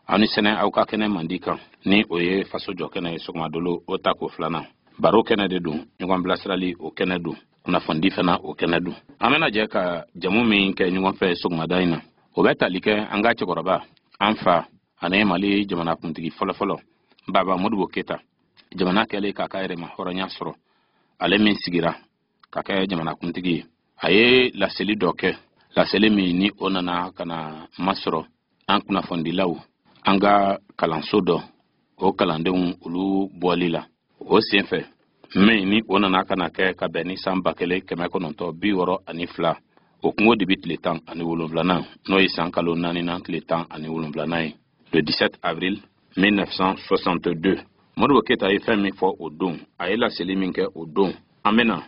Aw ni sɛnɛ aw ka kɛnɛ mandi kan, ni o ye faso jɔ kɛnɛ ye. Sɔgɔmadolo o tako filanan, baro kɛnɛ de don, ɲɔgɔn bilasirali o kɛnɛ don, kunnafonidi fana o kɛnɛ don. An bɛna jɛ ka jamu min kɛ ɲɔgɔn fɛ sɔgɔmada in na, o bɛ tali kɛ an ka cɛkɔrɔba, an fa ani Mali jamanakuntigi fɔlɔfɔlɔ, Baba Modibo Keyita. Jamana kɛlen k'a ka yɛrɛma hɔrɔnya sɔrɔ, ale min sigira ka kɛ jamanakuntigi ye, a ye laseli dɔ kɛ, laseli min ni o nana ka na masɔrɔ an kunnafonidilaw, an ka kalanso dɔ o kalandenw olu bɔli la o senfɛ, min ni o nana ka na kɛ ka bɛn ni san 1962 o kungo dibi tile 17nan, n'o ye san kalo naaninan tile 17nan ye, le 17 avril 1962. Modibo Keyita ye fɛn min fɔ o don, a ye laseli min kɛ o don, an bɛna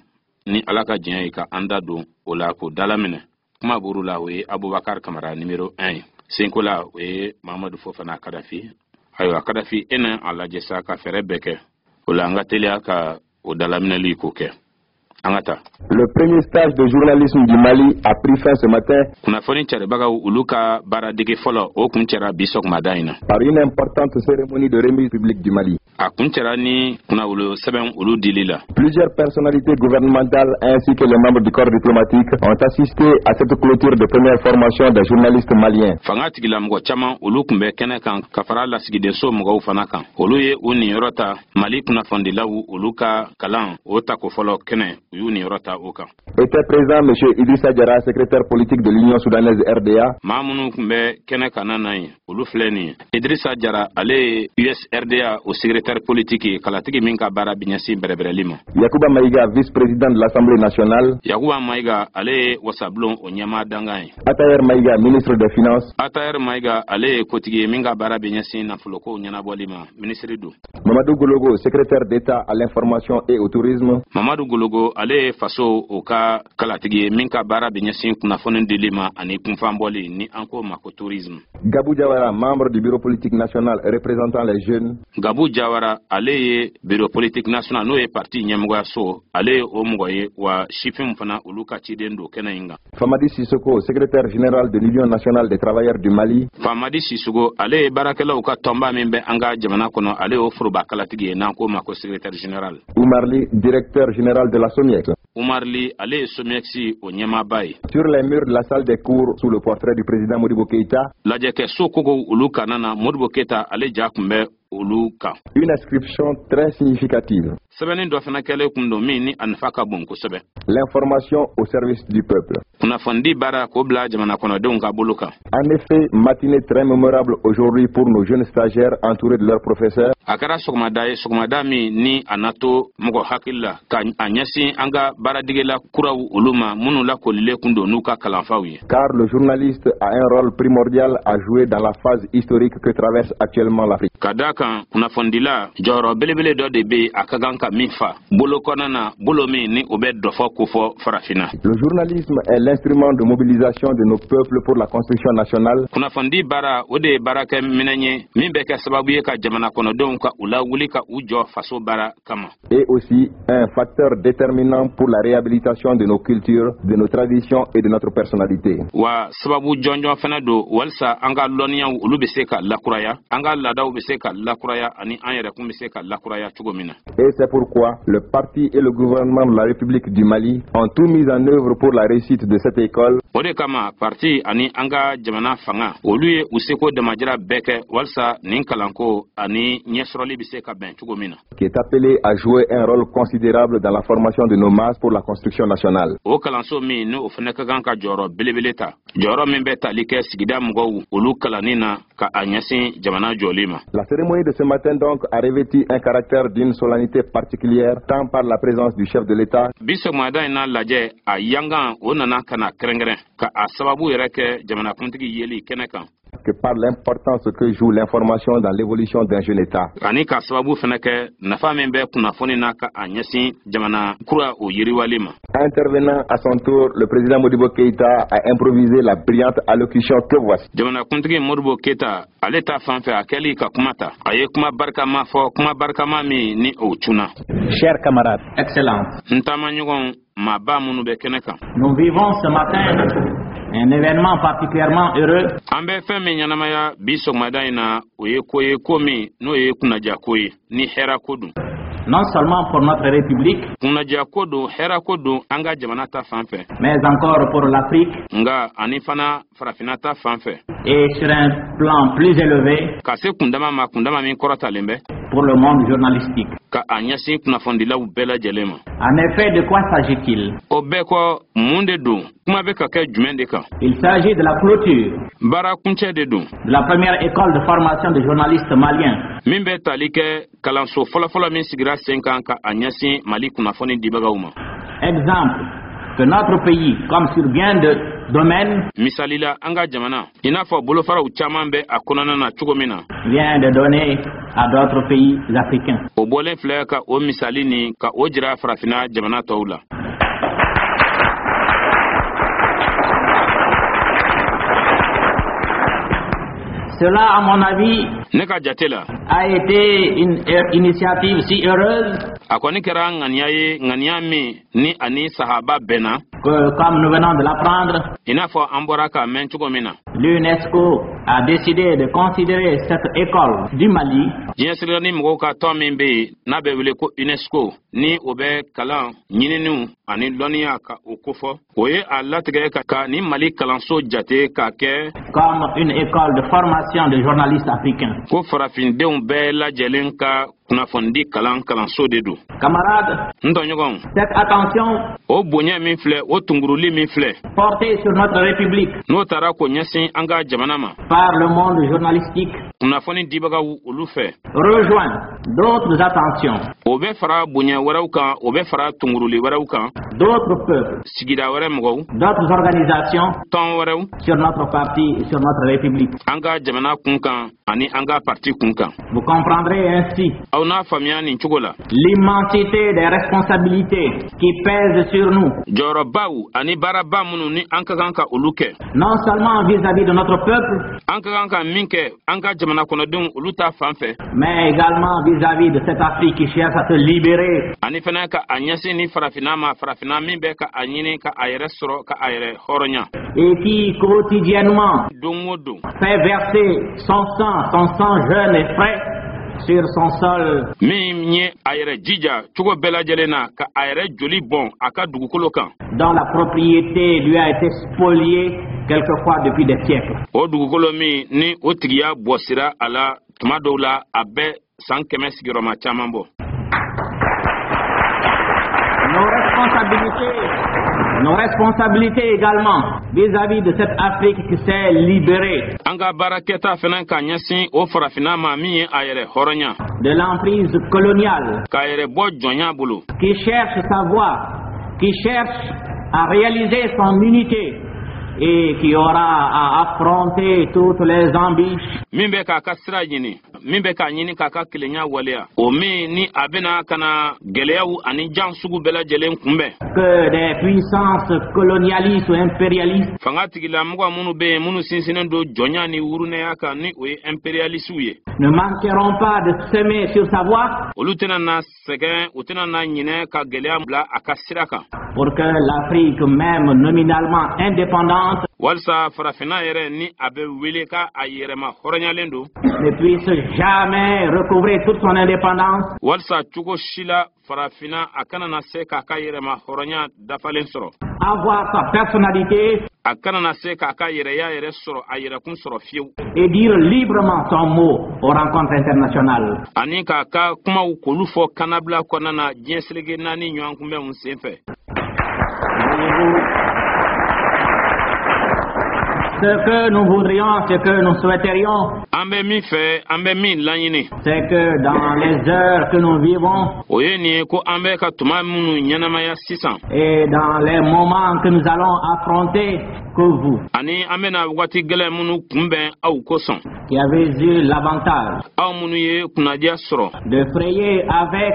ni Ala ka diɲɛ ye ka an da don o la k'o dalaminɛ. Kuma buru la, o ye Abubakar Kamara numéro 1 ye. Senko la, o ye Mahamadu Fofana Kadafi. Ayiwa Kadafi, e na a lajɛ sa ka fɛɛrɛ bɛɛ kɛ o la, an ka teliya ka o dalaminɛli k'o kɛ. An ka taa. Le premier stage de journalisme du Mali a pris fin ce matin. Kunnafoni caribagaw olu ka baaradege fɔlɔ, o kun cɛra bi sɔgɔmada in na. Par une importante cérémonie de remise publique du Mali. A kun cɛra ni kunnawolo sɛbɛn olu dili la. Plusieurs personnalités gouvernementales ainsi que les membres du corps diplomatique ont assisté à cette clôture de première formation des journalistes maliens. Fanga tigilamɔgɔ caman olu tun bɛ kɛnɛ kan, ka fara lasigidenso mɔgɔw fana kan. Olu ye u niyɔrɔ ta Mali kunnafonidilaw olu ka kalan o tako fɔlɔ kɛnɛ, u y'u niyɔrɔ ta o kan. Était présent M. Idrissa Diarra, secrétaire politique de l'Union soudanaise RDA. Maa minnu tun bɛ kɛnɛ kan na ye, olu filɛ nin ye: Idrissa Jara, ale ye USRDA o secrétaire politique ye, kalatigi min ka baara bɛ ɲɛsin bɛrɛbɛrɛli ma. Yacouba Maïga, vice-président de l'Assemblée nationale. Yakuba Mayiga, ale ye wasabulon o ɲɛmaa dangan ye. Ataher Maïga, ministre des Finances. Ataher Mayiga, ale ye kotigi ye min ka baara bɛ ɲɛsin nafolokow ɲɛnabɔli ma, minisiri don. Mamadou Gologo, secrétaire d'État à l'information et au tourisme. Mamadu Gologo, ale ye faso o ka kalatigi ye min ka baara bɛ ɲɛsin kunnafoni dili ma ani kunfanbɔli, ni an ko ma ko tourisme. Gabou Diawara, membre du bureau politique national représentant les jeunes. Gabu Jawara, ale ye bureau politique national, n'o ye parti ɲɛmɔgɔyaso, ale ye o mɔgɔ ye, wa sifinw fana olu ka ciden don kɛnɛ in kan. Famadi Sissoko, secrétaire général de l'Union nationale des travailleurs du Mali. Famadi Sissoko, ale ye baarakɛlaw ka tɔnba min bɛ an ka jamana kɔnɔ, ale y'o foroba kalatigi ye, n'an k'o ma ko secrétaire général. Oumar Ly, directeur général de la SOMIEX. Umar Ly, ale ye SOMIEX o ɲɛmaaba ye. Sur les murs de la salle des cours, sous le portrait du président Modibo Keïta, Lajɛkɛso kogow olu kana na, Modibo Keyita ale ja tun bɛ olu kan. Une inscription très significative. Sɛbɛnni dɔ fana kɛlen kun don min ni a nafa ka bon kosɛbɛ. L'information au service du peuple. Kunnafonidi baara k'o bila jamana kɔnɔdenw ka bolo kan. En effet, matinée très mémorable aujourd'hui pour nos jeunes stagiaires entourés de leurs professeurs. A kɛra sɔgɔmada ye, sɔgɔmada min ni a na to mɔgɔ hakili la ka a ɲɛsin an ka baaradegela kuraw olu ma, minnu lakolilen kun don n'u ka kalanfaw ye. Car le journaliste a un rôle primordial à jouer dans la phase historique que traverse actuellement l'Afrique. Ka da kan, kunnafonidila jɔyɔrɔ belebele dɔ de bɛ yen a ka kan ka min fa bolo kɔnɔna na, bolo min ni o bɛ dɔfɔ kofɔ Farafinna. Le journalisme est l'instrument de mobilisation de nos peuples pour la construction nationale. Kunnafonidi baara, o de ye baarakɛ minɛn ye min bɛ kɛ sababu ye ka jamana kɔnɔdenw ka u lawuli ka u jɔ faso baara kama. Et aussi un facteur déterminant pour la réhabilitation de nos cultures, de nos traditions et de notre personnalité. Wa sababu jɔnjɔn fana don walisa an ka lɔnniyaw olu bɛ se ka lakuraya, an ka laadaw bɛ se ka lakuraya, ani an yɛrɛkun bɛ se ka lakuraya cogo min na. Et c'est pourquoi le parti et le gouvernement de la République du Mali ont tout mis en œuvre pour la réussite de cette école. O de kama parti ani an ka jamana fanga olu ye u seko damajira bɛɛ kɛ walisa nin kalanko ani ɲɛsɔrɔli bɛ se ka bɛn cogo min na. Qui est appelée à jouer un rôle considérable dans la formation de nos masses pour la construction nationale. O kalanso min ni o fana ka kan ka jɔyɔrɔ belebele ta, jɔyɔrɔ min bɛ tali kɛ sigida mɔgɔw olu kalanni na ka a ɲɛsin jamana jɔli ma. La cérémonie de ce matin donc a revêtu un caractère d'une solennité particulière, tant par la présence du chef de l'État Bi sɔgɔmada in na lajɛ a yangan o nana ka na kɛrɛnkɛrɛn ka a sababu yɛrɛ kɛ jamanakuntigi yeli kɛnɛ kan que par l'importance que joue l'information dans l'évolution d'un jeune État. Ani ka sababu fana kɛ nafa min bɛ kunnafoni na ka a ɲɛsin jamana kura o yiriwali ma. Intervenant à son tour, le président Modibo Keïta a improvisé la brillante allocution que voici. Jamanakuntigi Modibo Keyita, ale ta fan fɛ, a kɛli ka kuma ta, a ye kuma barikama fɔ, kuma barikama min ni o cunna. Chers camarades, Excellences, N taamaɲɔgɔn maaba minnu bɛ kɛnɛ kan, nous vivons ce matin Un événement particulièrement heureux. An bɛ fɛn min ɲɛnamaya bi sɔgɔmada in na, o ye ko ye, ko min n'o ye kunnaja ko ye ni hɛra ko don. Non seulement pour notre République, Kunnaja ko don, hɛra ko don an ka jamana ta fan fɛ, mais encore pour l'Afrique nka ani fana farafinna ta fan fɛ, et sur un plan plus élevé ka se kundama ma, kundama min kɔrɔtalen bɛ, pour le monde journalistique. ka a ɲɛsin kunnafonidilaw bɛɛ lajɛlen ma. En effet, de quoi s'agit-il? O bɛɛ kɔ, mun de don? Kuma bɛ ka kɛ jumɛn de kan? Il s'agit de la clôture Baara kuncɛ de don de la première école de formation de journalistes maliens. min bɛ tali kɛ kalanso fɔlɔfɔlɔ min sigira sen kan ka a ɲɛsin Mali kunnafoni dibagaw ma. Exemple que notre pays, comme sur bien de domaines, Misali la, an ka jamana, i n'a fɔ bolofaraw caman bɛ a kɔnɔna na cogo min na, vient de donner à d'autres pays africains. o bɔlen filɛ ka o misali nin ka o jira farafinna jamana tɔw la. Cela, à mon avis, Ne ka jate la, a été une initiative si heureuse a kɔni kɛra ŋaniya ye, ŋaniya min ni ani sahaba bɛnna, que, comme nous venons de l'apprendre, i n'a fɔ an bɔra k'a mɛn cogo min na, l'UNESCO a décidé de considérer cette école du Mali diɲɛ seleke mɔgɔw ka tɔn min bɛ yen n'a bɛ wele ko UNESCO, ni o bɛ kalan, ɲininiw ani lɔnniya ka o kofɔ, o ye a latigɛ ka ni Mali kalanso jate k'a kɛ comme une école de formation de journalistes africains. ko farafindenw bɛɛ lajɛlen ka kunnafonidi kalan kalanso de don. Camarades, N tɔɲɔgɔnw, cette attention o bonya min filɛ, o tunguruli min filɛ, portée sur notre République n'o taara k'o ɲɛsin an ka jamana ma par le monde journalistique kunnafoni dibagaw olu fɛ, rejoint d'autres attentions, o bɛ fara bonya wɛrɛw kan, o bɛ fara tunguruli wɛrɛw kan, d'autres peuples, sigida wɛrɛ mɔgɔw, d'autres organisations tɔn wɛrɛw sur notre parti et sur notre République. an ka jamana kun kan ani an ka parti kun kan. Vous comprendrez ainsi Aw n'a faamuya nin cogo la l'immensité des responsabilités qui pèsent sur nous, jɔyɔrɔbaw ani baaraba minnu ni an ka kan ka olu kɛ, non seulement vis-à-vis de notre peuple, an ka kan ka min kɛ an ka jamana kɔnɔdenw olu ta fan fɛ, mais également vis-à-vis de cette Afrique qui cherche à se libérer ani fana ka a ɲɛsin ni farafinna ma, farafinna min bɛ ka a ɲini ka a yɛrɛ sɔrɔ, ka a yɛrɛ hɔrɔnya, et qui quotidiennement don o don fait verser son sang, son sang jeune et frais, sur son sol. min ye a yɛrɛ jija cogo bɛɛ lajɛlen na ka a yɛrɛ joli bɔn a ka dugukolo kan, dont la propriété lui a été spoliée quelquefois depuis des siècles. o dugukolo min ni o tigiya bɔsira a la tuma dɔw la a bɛ san 100 sigiyɔrɔma caman bɔ. Nos responsabilités également vis-à-vis de cette Afrique qui s'est libérée An ka baarakɛta fana ka ɲɛsin o farafinna ma min ye a yɛrɛ hɔrɔnya de l'emprise coloniale, k'a yɛrɛ bɔ jɔnya bolo, qui cherche sa voie, qui cherche à réaliser son unité et qui aura à affronter toutes les embûches min bɛ k'a ka sira ɲini, min bɛ k'a ɲini k'a ka kelenya waleya, o min ni a bɛna ka na gɛlɛyaw ani jan sugu bɛɛ lajɛlen kunbɛn que des puissances colonialistes ou impérialistes fanga tigilamɔgɔ minnu bɛ yen, minnu sinsinnen don jɔnya ni wurunɛya kan, ni o ye impérialistes ye, ne manqueront pas de semer sur sa voie olu tɛna na sɛgɛn, u tɛna na ɲinɛ ka gɛlɛya bila a ka sira kan pour que l'Afrique, même nominalement indépendante, walisa farafinna yɛrɛ ni a bɛ wele k'a a yɛrɛma hɔrɔnyalen don, ne puisse jamais recouvrer toute son indépendance walisa cogo si la farafinna a kana na se k'a ka yɛrɛma hɔrɔnya dafalen sɔrɔ, avoir sa personnalité a kana na se k'a ka yɛrɛya yɛrɛ sɔrɔ, a yɛrɛkun sɔrɔ fiyewu, et dire librement son mot aux rencontres internationales. ani k'a ka kumaw k'olu fɔ kannabila kɔnɔna na diɲɛ seleke naani ɲɔgɔn kunbɛnw sen fɛ. Voyez-vous, ce que nous voudrions, ce que nous souhaiterions, An bɛ min fɛ, an bɛ min laɲini, c'est que dans les heures que nous vivons o ye nin ye ko an bɛ ka tuma minnu ɲɛnamaya sisan, et dans les moments que nous allons affronter, que vous, ani an bɛna waati gɛlɛn minnu kunbɛn aw kosɔn, qui avez eu l'avantage aw minnu ye kunnadiya sɔrɔ de frayer avec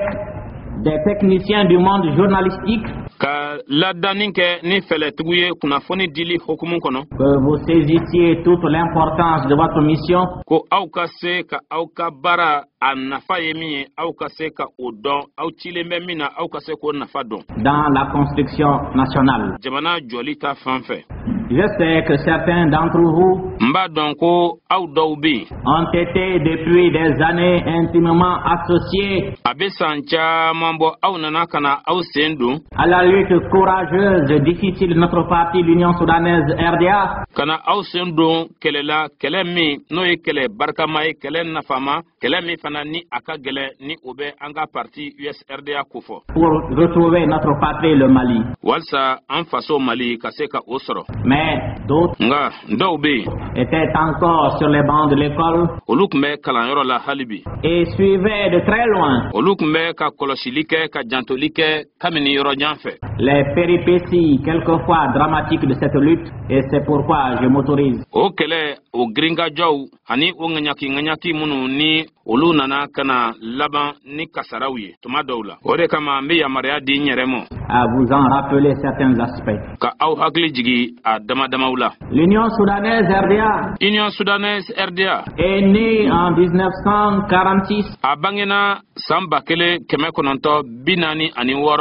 des techniciens du monde journalistique, ka ladanni kɛ ni fɛlɛtigiw ye kunnafoni dili hukumu kɔnɔ, que vous saisissiez toute l'importance de votre mission ko aw ka se ka aw ka baara a nafa ye min ye, aw ka se ka o dɔn, aw cilen bɛ min na, aw ka se k'o nafa dɔn dans la construction nationale. jamana jɔli ta fan fɛ. Je sais que certains d'entre vous N b'a dɔn ko aw dɔw bɛ yen, ont été depuis des années intimement associés a bɛ san caman bɔ, aw nana ka na aw sen don à la lutte courageuse et difficile de notre parti, l'Union soudanaise RDA, ka na aw sen don kɛlɛ la, kɛlɛ min n'o ye kɛlɛ barikama ye, kɛlɛ nafama, kɛlɛ min fana ni a ka gɛlɛn, ni o bɛ an ka parti USRDA kofɔ pour retrouver notre patrie, le Mali. walisa an faso Mali ka se ka o sɔrɔ. Mais d'autres Nka dɔw bɛ yen, étaient encore sur les bancs de l'école olu tun bɛ kalanyɔrɔ la hali bi et suivaient de très loin olu tun bɛ ka kɔlɔsili kɛ, ka jantoli kɛ kabini yɔrɔ jan fɛ les péripéties quelquefois dramatiques de cette lutte, et c'est pourquoi je m'autorise o kɛlɛ, o girinkajɔw ani o ŋaɲaki ŋaɲaki minnu ni olu nana ka na laban ni kasaraw ye tuma dɔw la. O de kama n bɛ yamaruya di n yɛrɛ ma à vous en rappeler certains aspects. ka aw hakili jigi a dama damaw la. L'Union soudanaise RDA Union soudanaise RDA est née en 1946 a bangena san 1946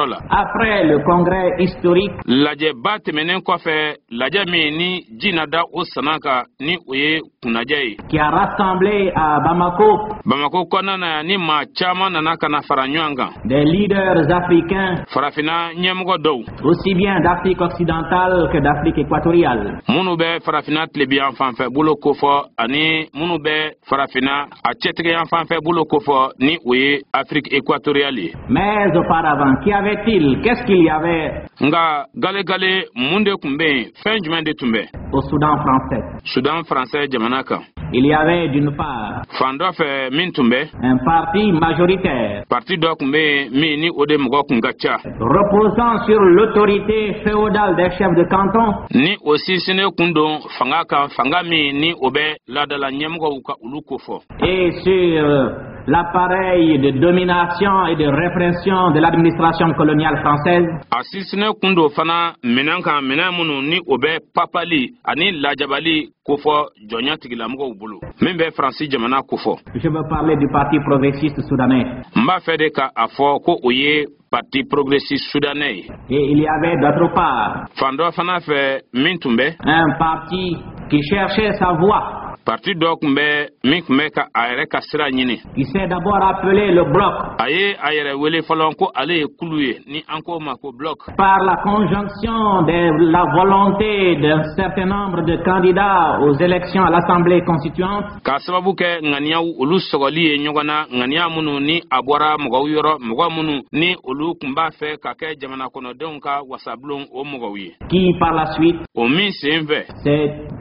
la après le congrès historique lajɛba tɛmɛnen kɔfɛ, lajɛ min ni ji na da o sana kan, ni o ye kunnajɛ ye qui a rassemblé à Bamako Bamako kɔnɔna na yan, ni maa caman nana ka na fara ɲɔgɔn kan des leaders africains, Farafinna ɲɛmɔgɔ dɔw, aussi bien d'Afrique occidentale que d'Afrique équatoriale. minnu bɛ Farafinna tilebiyan fanfɛ bolo kofɔ ani minnu bɛ Farafinna a cɛtigɛyan fanfɛ bolo kofɔ, ni o ye Afrique équatoriale ye. Mais auparavant, qu'y avait-il? Qu'est-ce qu'il y avait Nka galegale, mun de tun bɛ yen? Fɛn jumɛn de tun bɛ au Soudan français? Sudan français jamana kan? Il y avait d'une part Fan dɔ fɛ, min tun bɛ, un parti majoritaire parti dɔ tun bɛ yen min ni o de mɔgɔ kun ka ca, reposant sur l'autorité féodale des chefs de canton ni o sinsinnen kun don fanga kan, fanga min ni o bɛ laadala ɲɛmɔgɔw ka olu kofɔ, et sur l'appareil de domination et de répression de l'administration coloniale française. A sinsinnen kun don fana minɛn kan, minɛn minnu ni o bɛ papali ani lajabali kofɔ jɔnya tigilamɔgɔw bolo min bɛ Faransi jamana kofɔ. Je veux parler du Parti progressiste soudanais. N b'a fɛ de ka a fɔ ko o ye Parti progressiste soudanais ye. Et il y avait d'autre part Fan dɔ fana fɛ, min tun bɛ, un parti qui cherchait sa voie, parti dɔ tun bɛ min tun bɛ ka a yɛrɛ ka sira ɲini, qui s'est d'abord appelé le Bloc A ye a yɛrɛ wele fɔlɔ ko ale ye kulu ye, ni an k'o ma ko Bloc, par la conjonction de la volonté d'un certain nombre de candidats aux élections à l'Assemblée constituante k'a sababu kɛ ŋaniyaw olu sɔgɔli ye ɲɔgɔn na, ŋaniya minnu ni a bɔra mɔgɔw yɔrɔ, mɔgɔ minnu ni olu tun b'a fɛ ka kɛ jamana kɔnɔdenw ka wasabulon o mɔgɔw ye, qui par la suite o min sen fɛ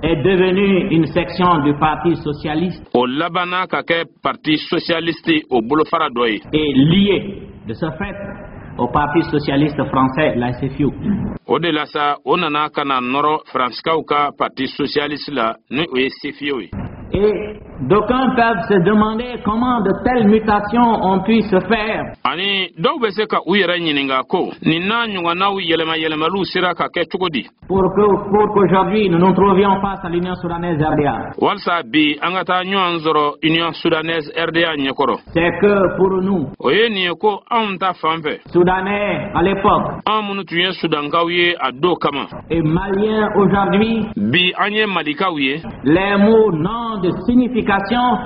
est devenu une section du Parti socialiste o labanna ka kɛ Parti socialiste o bolofara dɔ ye et lié de ce fait au Parti socialiste français, la SFIO. O de la sa, o nana ka na nɔrɔ Faransikaw ka Parti socialiste la, ni o ye SFIO ye. Et d'aucuns peuvent se demander comment de telles mutations ont pu se faire Ani dɔw bɛ se ka u yɛrɛ ɲininka ko nin n'a ɲɔgɔnnaw yɛlɛma yɛlɛmaliw sera ka kɛ cogo di pour qu'aujourd'hui nous nous trouvions face à l'Union soudanaise RDA. walisa bi an ka taa ɲɔgɔn sɔrɔ Union soudanaise RDA ɲɛkɔrɔ. C'est que pour nous, O ye nin ye ko anw ta fan fɛ, Soudanais à l'époque an minnu tun ye Sudankaw ye a don kama, et Maliens aujourd'hui, bi an ye Malikaw ye, les mots n'ont de signification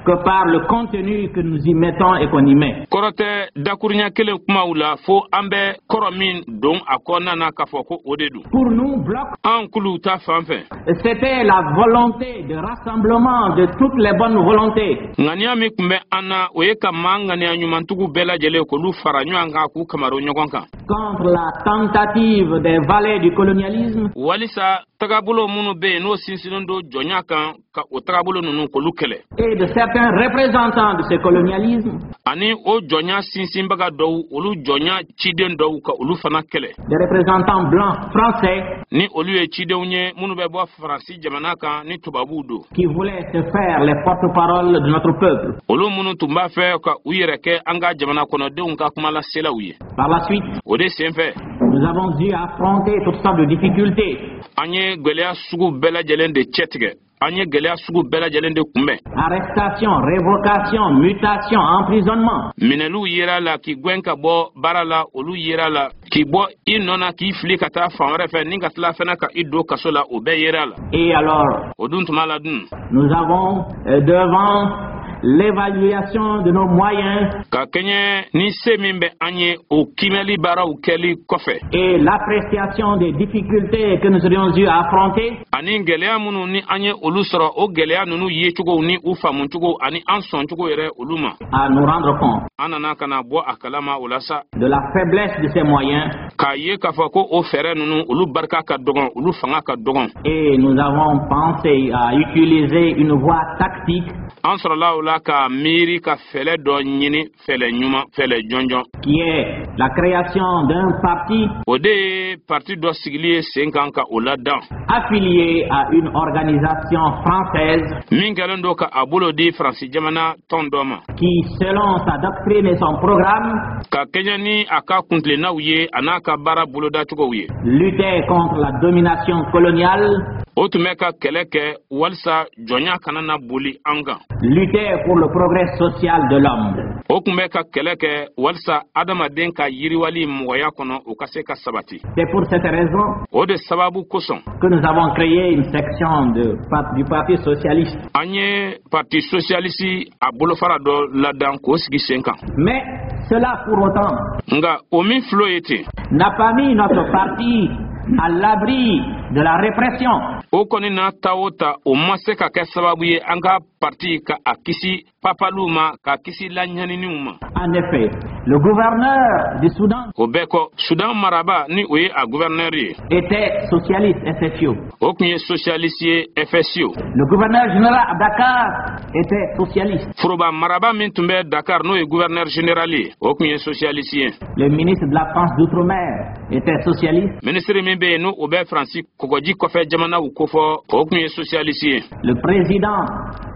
que par le contenu que nous y mettons et qu'on y met. kɔrɔ tɛ dakuruɲa kelen kumaw la fo an bɛ kɔrɔ min don a kɔnɔna na k'a fɔ ko o de don. Pour nous, Bloc, An kuluw ta fan fɛ, c'était la volonté de rassemblement de toutes les bonnes volontés ŋaniya min tun bɛ an na, o ye ka maa ŋaniya ɲumantigiw bɛɛ lajɛlen k'olu fara ɲɔgɔn kan, k'u kamaro ɲɔgɔn kan contre la tentative des valets du colonialisme walisa tagabolo minnu bɛ yen n'o sinsinnen don jɔnya kan, ka o tagabolo ninnu k'olu kɛlɛ, et de certains représentants de ce colonialisme, ani o jɔnya sinsinbaga dɔw, olu jɔnya ciden dɔw, ka olu fana kɛlɛ, des représentants blancs français ni olu ye cidenw ye minnu bɛ bɔ Faransi jamana kan, ni tubabuw don, qui voulaient se faire les porte-parole de notre peuple. olu minnu tun b'a fɛ ka u yɛrɛ kɛ an ka jamana kɔnɔdenw ka kumalaselaw ye. Par la suite, O de sen fɛ, Nous avons dû affronter toutes sortes de difficultés. An ye gwɛlɛya sugu bɛɛ lajɛlen de cɛtigɛ, an ye gɛlɛya sugu bɛɛ lajɛlen de kunbɛn. Arrestation, révocation, mutation, emprisonnement. Minɛliw yera la, k'i gwɛn ka bɔ baara la, olu yera la, k'i bɔ i nɔ na, k'i fili ka taa fan wɛrɛ fɛ, ni ka tila fɛnɛ ka i don kaso la, o bɛɛ yera la. Et alors, O dun tuma la dun, nous avons, devant l'évaluation de nos moyens ka kɛɲɛ ni se min bɛ an ye, o kiimɛli baaraw kɛli kɔfɛ, et l'appréciation des difficultés que nous aurions eu à affronter, ani gɛlɛya minnu ni an ye olu sɔrɔ, o gɛlɛya ninnu yecogow ni u faamucogo ani an sɔncogo yɛrɛ olu ma, à nous rendre compte an nana ka na bɔ a kalama o la sa, de la faiblesse de ces moyens k'a ye k'a fɔ ko o fɛɛrɛ ninnu, olu barika ka dɔgɔn, olu fanga ka dɔgɔn. Et nous avons pensé à utiliser une voie tactique An sɔrɔla o la ka miiri ka fɛlɛ dɔ ɲini, fɛlɛ ɲuman, fɛlɛ jɔnjɔn, qui est la création d'un parti o de ye parti dɔ sigili ye sen kan ka o ladan, affilié à une organisation française min kɛlen don ka a bolo di Faransi jamana tɔn dɔ ma, qui, selon sa doctrine et son programme, ka kɛɲɛ ni a ka kuntilennaw ye a n'a ka baara bolodacogow ye, luttait contre la domination coloniale, o tun bɛ ka kɛlɛ kɛ walisa jɔnya kana na boli an kan, luttait pour le progrès social de l'homme. o tun bɛ ka kɛlɛ kɛ walisa adamaden ka yiriwali mɔgɔya kɔnɔ, o ka se ka sabati. C'est pour cette raison O de sababu kosɔn que nous avons créé une section du Parti socialiste. an ye Parti socialiste a bolofara dɔ ladan k'o sigi sen kan. Mais cela pour autant Nka o min fil'o ye ten, n'a pas mis notre parti à l'abri de la répression. o kɔni n'a ta o ta, o ma se ka kɛ sababu ye an ka parti ka a kisi papaliw ma, ka kisi laɲaniniw ma. En effet, le gouverneur du Soudan O bɛɛ kɔ, Sudan maraba, ni o ye a gouverneur ye, était socialiste FSU. o tun ye socialiste ye FSU. Le gouverneur général à Dakar était socialiste. Foroba maraba min tun bɛ Dakar, n'o ye gouverneur général ye, o tun ye socialiste ye. Le ministre de la France d'Outre-mer était socialiste. Minisiri min bɛ yen, n'o o bɛ Faransi kɔgɔji kɔfɛ jamanaw kofɔ, o tun ye socialiste ye. Le président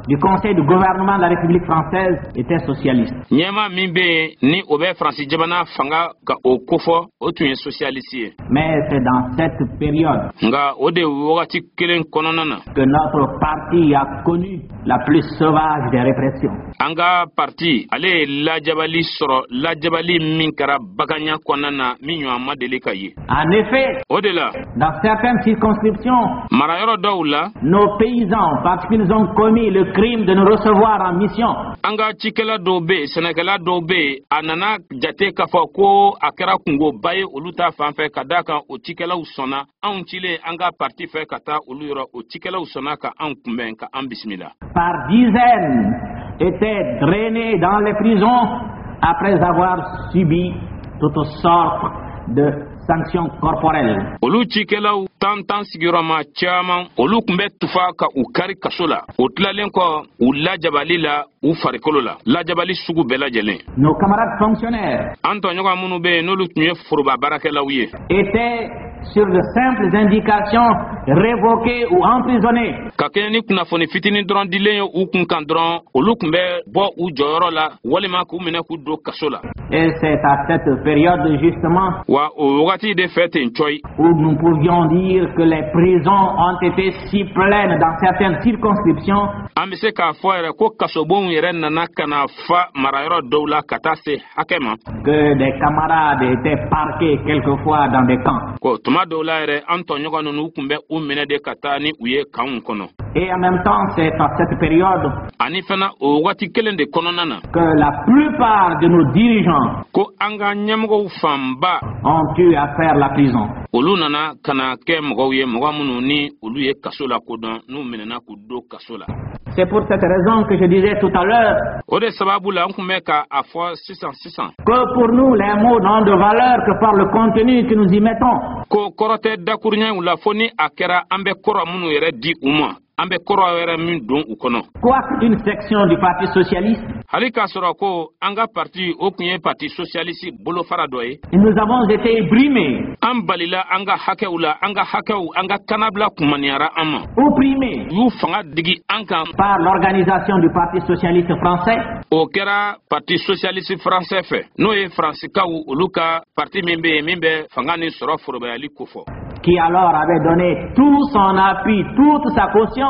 du conseil de gouvernement de la République française était socialiste. Ɲɛma min bɛ yen, ni o bɛ Faransi jamana fanga ka o kofɔ, o tun ye socialiste ye. Mais c'est dans cette période Nka o de wagati kelen kɔnɔna na que notre parti a connu la plus sauvage des répressions. an ka parti, ale ye lajabali sɔrɔ, lajabali min kɛra baganya kɔnɔna na, min ɲɔgɔn ma deli ka ye. En effet, O de la, dans certaines circonscriptions, marayɔrɔ dɔw la, nos paysans, parce qu'ils ont commis le crime de nous recevoir en mission, an ka cikɛla dɔw bɛ yen, sɛnɛkɛla dɔw bɛ yen, a nana jate k'a fɔ ko a kɛra kungoba ye olu ta fan fɛ, ka d'a kan o cikɛlaw sɔnna anw cilen an ka parti fɛ ka taa olu yɔrɔ, o cikɛlaw sɔnna ka anw kunbɛn, ka an bisimila. par dizaines, étaient drainés dans les prisons après avoir subi toutes sortes de sanctions corporelles. Olu cikɛlaw tan tan sigiyɔrɔma caman, olu tun bɛ tufa ka u kari kaso la, o tilalen kɔ u lajabali la u farikolo la, lajabali sugu bɛɛ lajɛlen. Nos camarades fonctionnaires An tɔɲɔgɔn minnu bɛ yen, n'olu tun ye foroba baarakɛlaw ye, étaient, sur de simples indications, révoqués ou emprisonnés. ka kɛɲɛ ni kunnafoni fitinin dɔrɔn dilen ye u kun kan dɔrɔn, olu tun bɛ bɔ u jɔyɔrɔ la walima k'u minɛ k'u don kaso la. Et c'est à cette période justement Wa o wagati de fɛ ten cɔyi où nous pouvions dire que les prisons ont été si pleines dans certaines circonscriptions an bɛ se k'a fɔ yɛrɛ ko kasobonw yɛrɛ nana ka na fa marayɔrɔ dɔw la ka taa se hakɛ ma que des camarades étaient parqués quelquefois dans des camps. ko tuma dɔw la yɛrɛ, an tɔɲɔgɔn ninnu tun bɛ u minɛ de ka taa ni u ye kanw kɔnɔ. Et en même temps, c'est à cette période Ani fana, o wagati kelen de kɔnɔna na que la plupart de nos dirigeants ko an ka ɲɛmɔgɔw fanba ont eu à faire la prison. olu nana ka na kɛ mɔgɔw ye, mɔgɔ minnu ni olu ye kaso la kodɔn, n'u minɛna k'u don kaso la. C'est pour cette raison que je disais tout à l'heure O de sababu la n tun bɛ ka a fɔ sisan sisan que pour nous, les mots n'ont de valeur que par le contenu que nous y mettons. ko kɔrɔ tɛ dakuruɲɛw la fo ni a kɛra an bɛ kɔrɔ minnu yɛrɛ di u ma, an bɛ kɔrɔ yɛrɛ min don u kɔnɔ. Quoique une section du Parti socialiste Hali k'a sɔrɔ ko an ka parti, o tun ye Parti socialiste bolofara dɔ ye, Et nous avons été brimés, an balila an ka hakɛw la, an ka hakɛw, an ka kannabila kumaniyara an ma, opprimés u y'u fanga digi an kan par l'organisation du Parti socialiste français, O kɛra Parti socialiste français fɛ, n'o ye Faransikaw olu ka parti min bɛ yen, min bɛ fanga ni sɔrɔ forobayali kofɔ, qui alors avait donné tout son appui, toute sa caution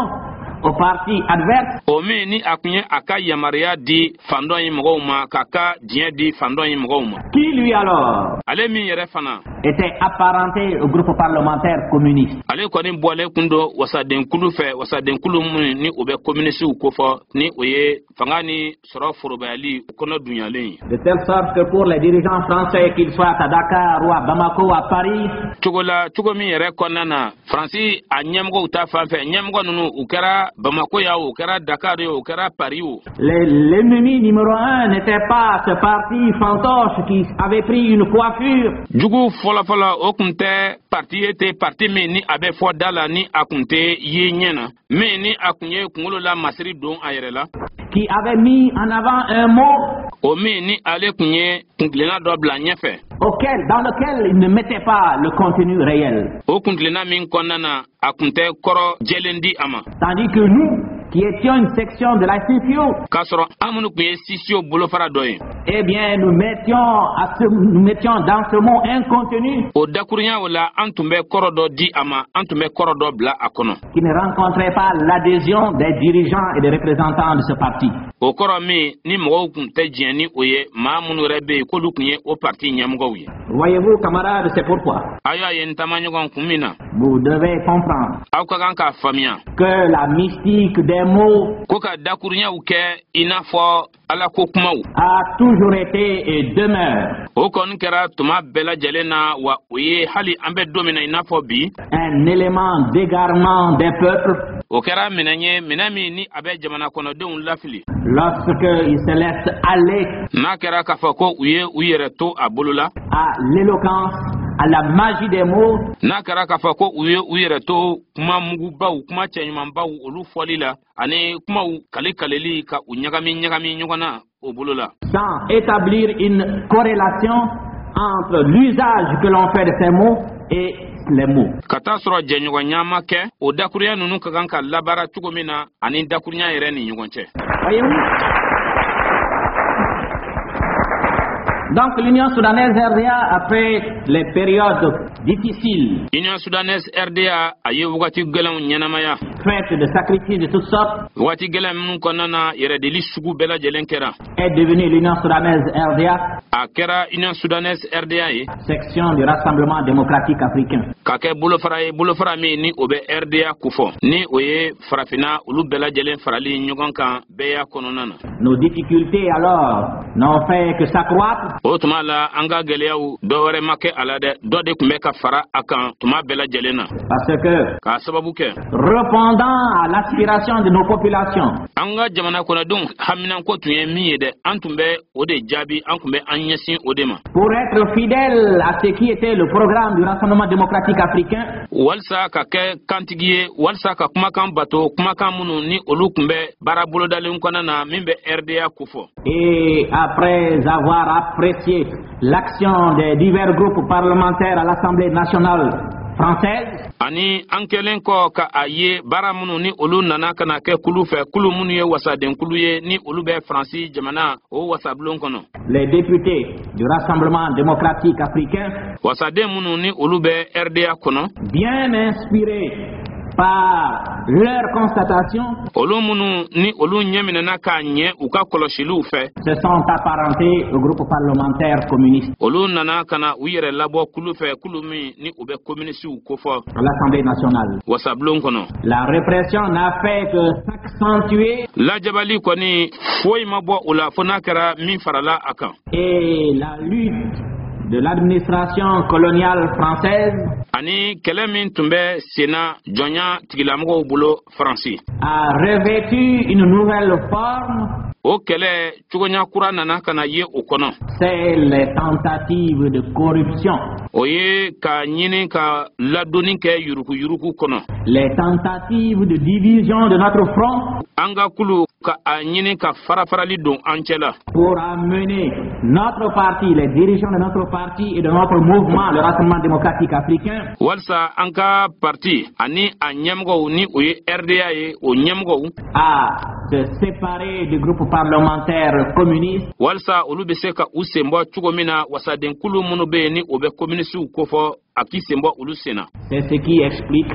au parti adverse, o min ni a tun ye a ka yamaruya di fan dɔ in mɔgɔw ma, k'a ka diɲɛ di fan dɔ in mɔgɔw ma, qui lui alors ale min yɛrɛ fana était apparenté au groupe parlementaire communiste. Ale kɔni bɔlen kun don wasadenkulu fɛ, wasadenkulu min ni o bɛ communistew kofɔ, ni o ye fanga ni sɔrɔ forobayali kɔnɔ dunyalen ye. De telle sorte que pour les dirigeants français, qu'ils soient à Dakar ou à Bamako ou à Paris, Cogo la, cogo min yɛrɛ kɔnɔna na, Faransi a ɲɛmɔgɔw ta fan fɛ, ɲɛmɔgɔ ninnu, u kɛra Bamako ya o, u kɛra Dakar ye o, u kɛra Paris o, l'ennemi numéro un n'était pas ce parti fantoche qui avait pris une coiffure jugu fɔlɔfɔlɔ, o tun tɛ parti ye ten, parti min ni a bɛ fɔ da la, ni a tun tɛ ye ɲɛ na, min ni a tun ye kunkolo la masiri don a yɛrɛ la, qui avait mis en avant un mot o min ni ale tun ye kuntilenna dɔ bila ɲɛfɛ, dans lequel il ne mettait pas le contenu réel. O kuntilenna min kɔnɔna na, a tun tɛ kɔrɔ jɛlen di a ma. Tandis que nous, qui étions une section de la CCIO, K'a sɔrɔ an minnu tun ye CCIO bolofara dɔ ye, eh bien, nous mettions dans ce mot un contenu o dakurunya o la, an tun bɛ kɔrɔ dɔ di a ma, an tun bɛ kɔrɔ dɔ bila a kɔnɔ, qui ne rencontrait pas l'adhésion des dirigeants et des représentants de ce parti. O kɔrɔ min ni mɔgɔw tun tɛ diɲɛ ni o ye, maa minnu yɛrɛ bɛ yen k'olu tun ye o parti ɲɛmɔgɔw ye. Voyez-vous, camarades, c'est pourquoi Aw y'a ye, n taamaɲɔgɔn, kun min na vous devez comprendre aw ka kan k'a faamuya que la mystique des mots ko ka dakurunyaw kɛ i n'a fɔ Ala ko kumaw a toujours été et demeure o kɔni kɛra tuma bɛɛ lajɛlen na, wa o ye hali an bɛ don min na i n'a fɔ bi, un élément d'égarement des peuples o kɛra minɛn ye, minɛn min ni a bɛ jamana kɔnɔdenw lafili lorsqu'ils se laissent aller n'a kɛra k'a fɔ ko u ye u yɛrɛ to a bolo la, à l'éloquence, à la magie des mots, n'a kɛra k'a fɔ ko u ye u yɛrɛ to kuma mugubaw, kuma cɛɲumanbaw, olu fɔli la, ani kumaw kale kaleli ka u ɲagami ɲagami ɲɔgɔn na o bolo la, sans établir une corrélation entre l'usage que l'on fait de ces mots et les mots. Ka taa sɔrɔ jɛɲɔgɔnya ma kɛ o dakurunya ninnu ka kan ka labaara cogo min na ani dakurunya yɛrɛ ni ɲɔgɔn cɛ. Voyez-vous. Donc l'Union soudanaise RDA, après les périodes difficiles, Union soudanaise RDA, a ye wagati gɛlɛnw ɲɛnamaya, faites de sacrifices de toutes sortes, wagati gɛlɛn minnu kɔnɔna na, yɛrɛdeli sugu bɛɛ lajɛlen kɛra, est devenue l'Union soudanaise RDA, a kɛra Union soudanaise RDA ye, section du Rassemblement démocratique africain. Ka kɛ bolofara ye, bolofara min ni o bɛ RDA kofɔ, ni o ye Farafinna olu bɛɛ lajɛlen farali ɲɔgɔn kan bɛɛya kɔnɔna na. Nos difficultés alors n'ont fait que s'accroître. O tuma la, an ka gɛlɛyaw, dɔ wɛrɛ ma kɛ a la dɛ, dɔ de tun bɛ ka fara a kan tuma bɛɛ lajɛlen na, Parce que, k'a sababu kɛ, répondant à l'aspiration de nos populations, an ka jamana kɔnɔdenw haminanko tun ye min ye dɛ, an tun bɛ o de jaabi, an tun bɛ an ɲɛsin o de ma, pour être fidèle à ce qui était le programme du Rassemblement démocratique africain, walisa ka kɛ kantigi ye, walisa ka kumakan bato, kumakan minnu ni olu tun bɛ baara bolodalen kɔnɔna na min bɛ RDA kofɔ, et après avoir apprécié l'action des divers groupes parlementaires à l'Assemblée nationale française, ani an kɛlen kɔ ka a ye baara minnu ni olu nana ka na kɛ kulu fɛ, kulu minnu ye wasadenkulu ye, ni olu bɛ Faransi jamana o wasabulon kɔnɔ, les députés du Rassemblement démocratique africain, wasaden minnu ni olu bɛ RDA kɔnɔ, bien inspirés par leur constatation, olu minnu ni olu ɲɛminɛna k'a ɲɛ u ka kɔlɔsiliw fɛ, se sont apparentés au groupe parlementaire communiste olu nana ka na u yɛrɛ labɔ kulu fɛ, kulu min ni u bɛ communistew kofɔ à l'Assemblée nationale. wasabulon kɔnɔ. La répression n'a fait que s'accentuer Lajabali kɔni, foyi ma bɔ o la fo n'a kɛra min farala a kan, et la lutte de l'administration coloniale française ani kɛlɛ min tun bɛ senna jɔnya tigilamɔgɔw bolo Faransi, a revêtu une nouvelle forme, o kɛlɛ cogoya kura nana ka na ye o kɔnɔ, c'est les tentatives de corruption, o ye ka ɲini ka ladonni kɛ yuruguyurugu kɔnɔ, les tentatives de division de notre front an ka kulu Ka a ɲini ka farafarali don an cɛ la. Pour amener notre parti, les dirigeants de notre parti et de notre mouvement, le Rassemblement démocratique africain, Walisa an ka parti ani a ɲɛmɔgɔw, ni o ye RDA ye, o ɲɛmɔgɔw, à se séparer du groupe parlementaire communiste walisa olu bɛ se ka u sen bɔ cogo min na wasadenkulu minnu bɛ yen, ni o bɛ communisiw kofɔ, a k'i sen bɔ olu sen na. C'est ce qui explique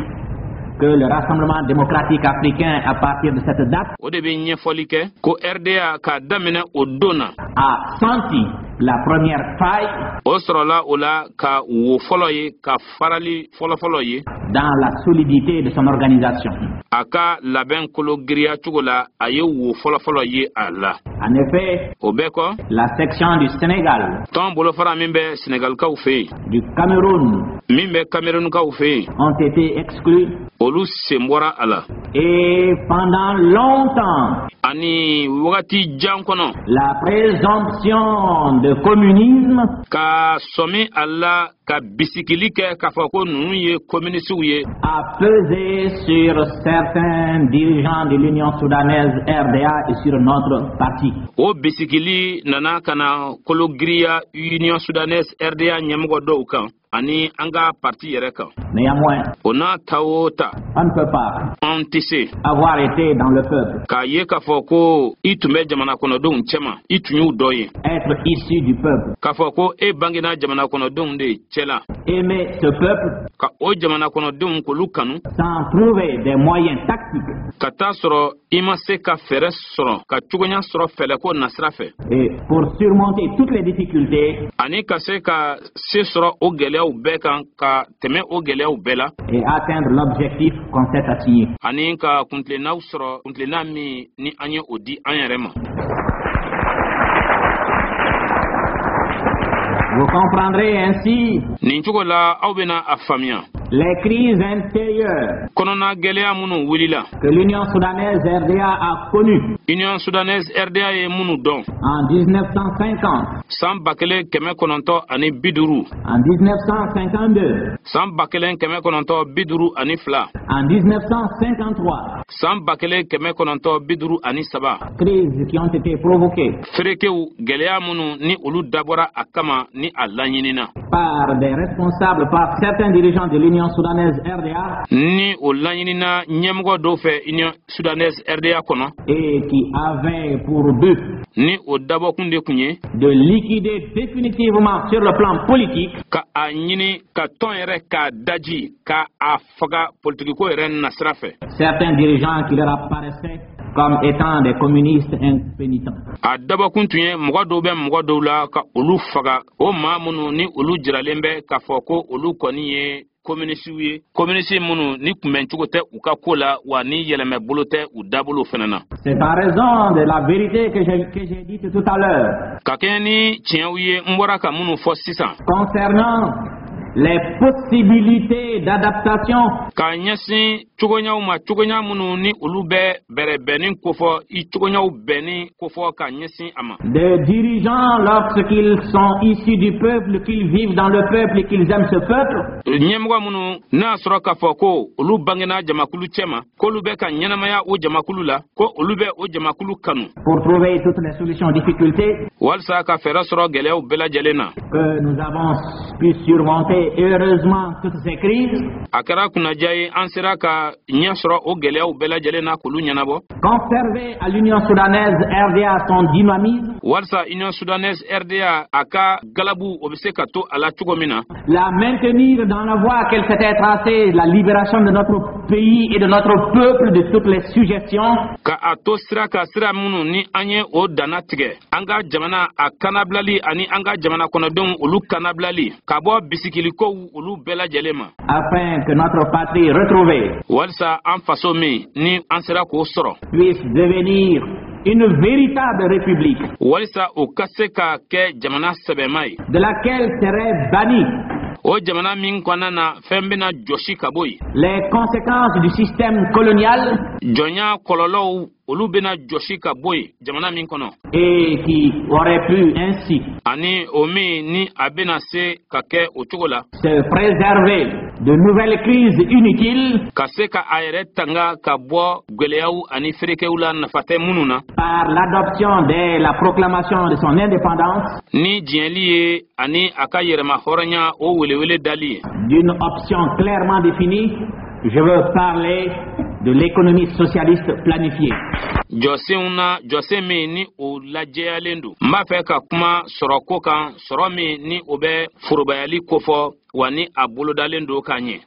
que le Rassemblement démocratique africain, à partir de cette date, O de bɛ ɲɛfɔli kɛ ko RDA, k'a daminɛ o don na, a senti la première faille o sɔrɔla o la ka wo fɔlɔ ye, ka farali fɔlɔfɔlɔ ye dans la solidité de son organisation. A ka labɛn kolo giriya cogo la, a ye wo fɔlɔfɔlɔ ye a la. En effet, O bɛɛ kɔ, la section du Sénégal, tɔn bolofara min bɛ Senegalikaw fɛ yen, du Cameroun, min bɛ Camerounkaw fɛ yen, ont été exclus olu sen bɔra a la. Et pendant longtemps, Ani wagati jan kɔnɔ, la présomption de communisme ka sɔmi a la, ka bisikili kɛ k'a fɔ ko ninnu ye communisiw ye, a pesé sur certains dirigeants de l'Union soudanaise RDA et sur notre parti. O bisikili nana ka na kologiriya Union soudanaise RDA ɲɛmɔgɔ dɔw kan ani an ka parti yɛrɛ kan. Néanmoins, O n'a ta o ta, on ne peut pas an tɛ se avoir été dans le peuple, k'a ye k'a fɔ ko i tun bɛ jamana kɔnɔdenw cɛma, i tun y'u dɔ ye, être issu du peuple, k'a fɔ ko e bangena jamana kɔnɔdenw de cɛ la, aimer ce peuple ka o jamana kɔnɔdenw k'olu kanu, sans trouver des moyens tactiques ka taa sɔrɔ i ma se ka fɛɛrɛ sɔrɔ, ka cogoya sɔrɔ fɛlɛko nasira fɛ, et pour surmonter toutes les difficultés ani ka se ka se sɔrɔ o gɛlɛyaw bɛɛ kan, ka tɛmɛ o gɛlɛyaw bɛɛ la, et atteindre l'objectif qu'on s'est assigné. ani ka kuntilennaw sɔrɔ, kuntilenna min ni an ye o di an yɛrɛ ma. Vous comprendrez ainsi Nin cogo la, aw bena a faamuya les crises intérieures kɔnɔna gɛlɛya minnu wulila que l'Union soudanaise RDA a connues Union soudanaise RDA ye minnu dɔn en 1950, san 1950, en 1952, san 1952, en 1953, san 1953, crises qui ont été provoquées ferekew gɛlɛya minnu ni olu dabɔra a kama ni a laɲinina par des responsables, par certains dirigeants de l'Union soudanaise RDA ni o laɲinina ɲɛmɔgɔ dɔw fɛ Union soudanaise RDA kɔnɔ, et qui avaient pour but ni o dabɔkun de kun ye de liquider définitivement sur le plan politique ka a ɲini ka tɔn yɛrɛ k'a daji, ka a faga politikiko yɛrɛ nasira fɛ, certains dirigeants qui leur apparaissaient comme étant des communistes impénitents. A dabɔkun tun ye mɔgɔ dɔw bɛ mɔgɔ dɔw la, ka olu faga, o maa minnu ni olu jiralen bɛ k'a fɔ ko olu kɔni ye kominisiw ye, kominisi minnu ni kunbɛncogo tɛ u ka ko la, wa ni yɛlɛmɛbolo tɛ u dabolo fana na. C'est en raison de la vérité que j'ai dite tout à l'heure Ka kɛɲɛ ni tiɲɛw ye n bɔra ka minnu fɔ sisan concernant les possibilités d'adaptation k'a ɲɛsin cogoyaw ma, cogoya minnu ni olu bɛ bɛrɛbɛnni kofɔ, i cogoyaw bɛnni kofɔ ka ɲɛsin a ma des dirigeants lorsqu'ils sont issus du peuple, qu'ils vivent dans le peuple et qu'ils aiment ce peuple, Ɲɛmɔgɔ minnu n'a y'a sɔrɔ k'a fɔ ko olu bangena jamakulu cɛma, k'olu bɛ ka ɲɛnamaya o jamakulu la, ko olu bɛ o jamakulu kanu, pour trouver toutes les solutions aux difficultés walisa ka fɛɛrɛ sɔrɔ gɛlɛyaw bɛɛ lajɛlen na. que nous avons pu surmonter heureusement toutes ces crises, A kɛra kunnadiya ye, an sera ka ɲɛ sɔrɔ o gɛlɛyaw bɛɛ lajɛlen na k'olu ɲɛnabɔ, conserver à l'Union soudanaise RDA son dynamisme, walisa Union soudanaise RDA a ka galabu, o bɛ se ka to a la cogo min na, la maintenir dans la voie qu'elle s'était tracée, la libération de notre pays et de notre peuple de toutes les suggestions, ka a to sira ka sira minnu ni an ye o danna tigɛ, an ka jamana a kanabilali ani an ka jamana kɔnɔdenw olu kanabilali ka bɔ bisikilikow olu bɛɛ lajɛlen ma, afin que notre patrie retrouvée walisa an faso min ni an sera k'o sɔrɔ, puisse devenir une véritable république walisa o ka se ka kɛ jamana sɛbɛma ye, de laquelle seraient bannies o jamana min kɔnɔna na fɛn bɛna jɔsi ka bɔ yen, les conséquences du système colonial jɔnya kɔlɔlɔw olu bɛna jɔsi ka bɔ yen jamana min kɔnɔ, et qui aurait pu ainsi ani o min ni a bɛna se ka kɛ o cogo la, se préserver de nouvelles crises inutiles Ka se ka a yɛrɛ tanga ka bɔ gwɛlɛyaw ani ferekew la, nafa tɛ minnu na, par l'adoption dès la proclamation de son indépendance ni diɲɛli ye ani a ka yɛrɛma hɔrɔnya o welewele dali ye d'une option clairement définie. Je veux parler de l'économie socialiste planifiée. Jɔsenw na, jɔsen min ni o lajɛyalen don. N b'a fɛ ka kuma sɔrɔ ko kan, sɔrɔ min ni o bɛ forobayali kofɔ, wa ni a bolodalen don ka ɲɛ.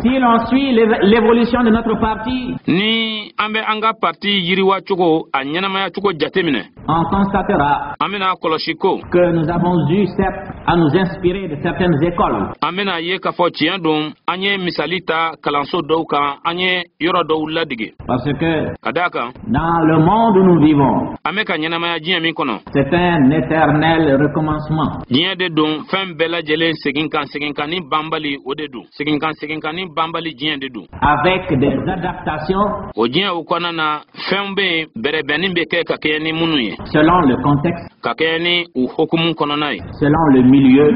Si l'on suit l'évolution de notre parti, Ni an bɛ an ka parti yiriwa cogo, a ɲɛnamaya cogo jateminɛ, on constatera an bɛna kɔlɔsi ko que nous avons eu certes à nous inspirer de certaines écoles, an bɛna ye k'a fɔ tiɲɛ don, an ye misali ta kalanso dɔw kan, an ye yɔrɔ dɔw ladege. Parce que Ka d'a kan, dans le monde où nous vivons, an bɛ ka ɲɛnamaya diɲɛ min kɔnɔ, c'est un éternel recommencement. diɲɛ de don, fɛn bɛɛ lajɛlen segin kan, segin kan ni banbali, o de don, segin kan, segin kan ni banbali diɲɛ de don. Avec des adaptations O diɲɛ o kɔnɔna na, fɛnw bɛ yen, bɛrɛbɛnni bɛ kɛ ka kɛɲɛ ni minnu ye, selon le contexte, ka kɛɲɛ ni u hokumu kɔnɔna ye, selon le milieu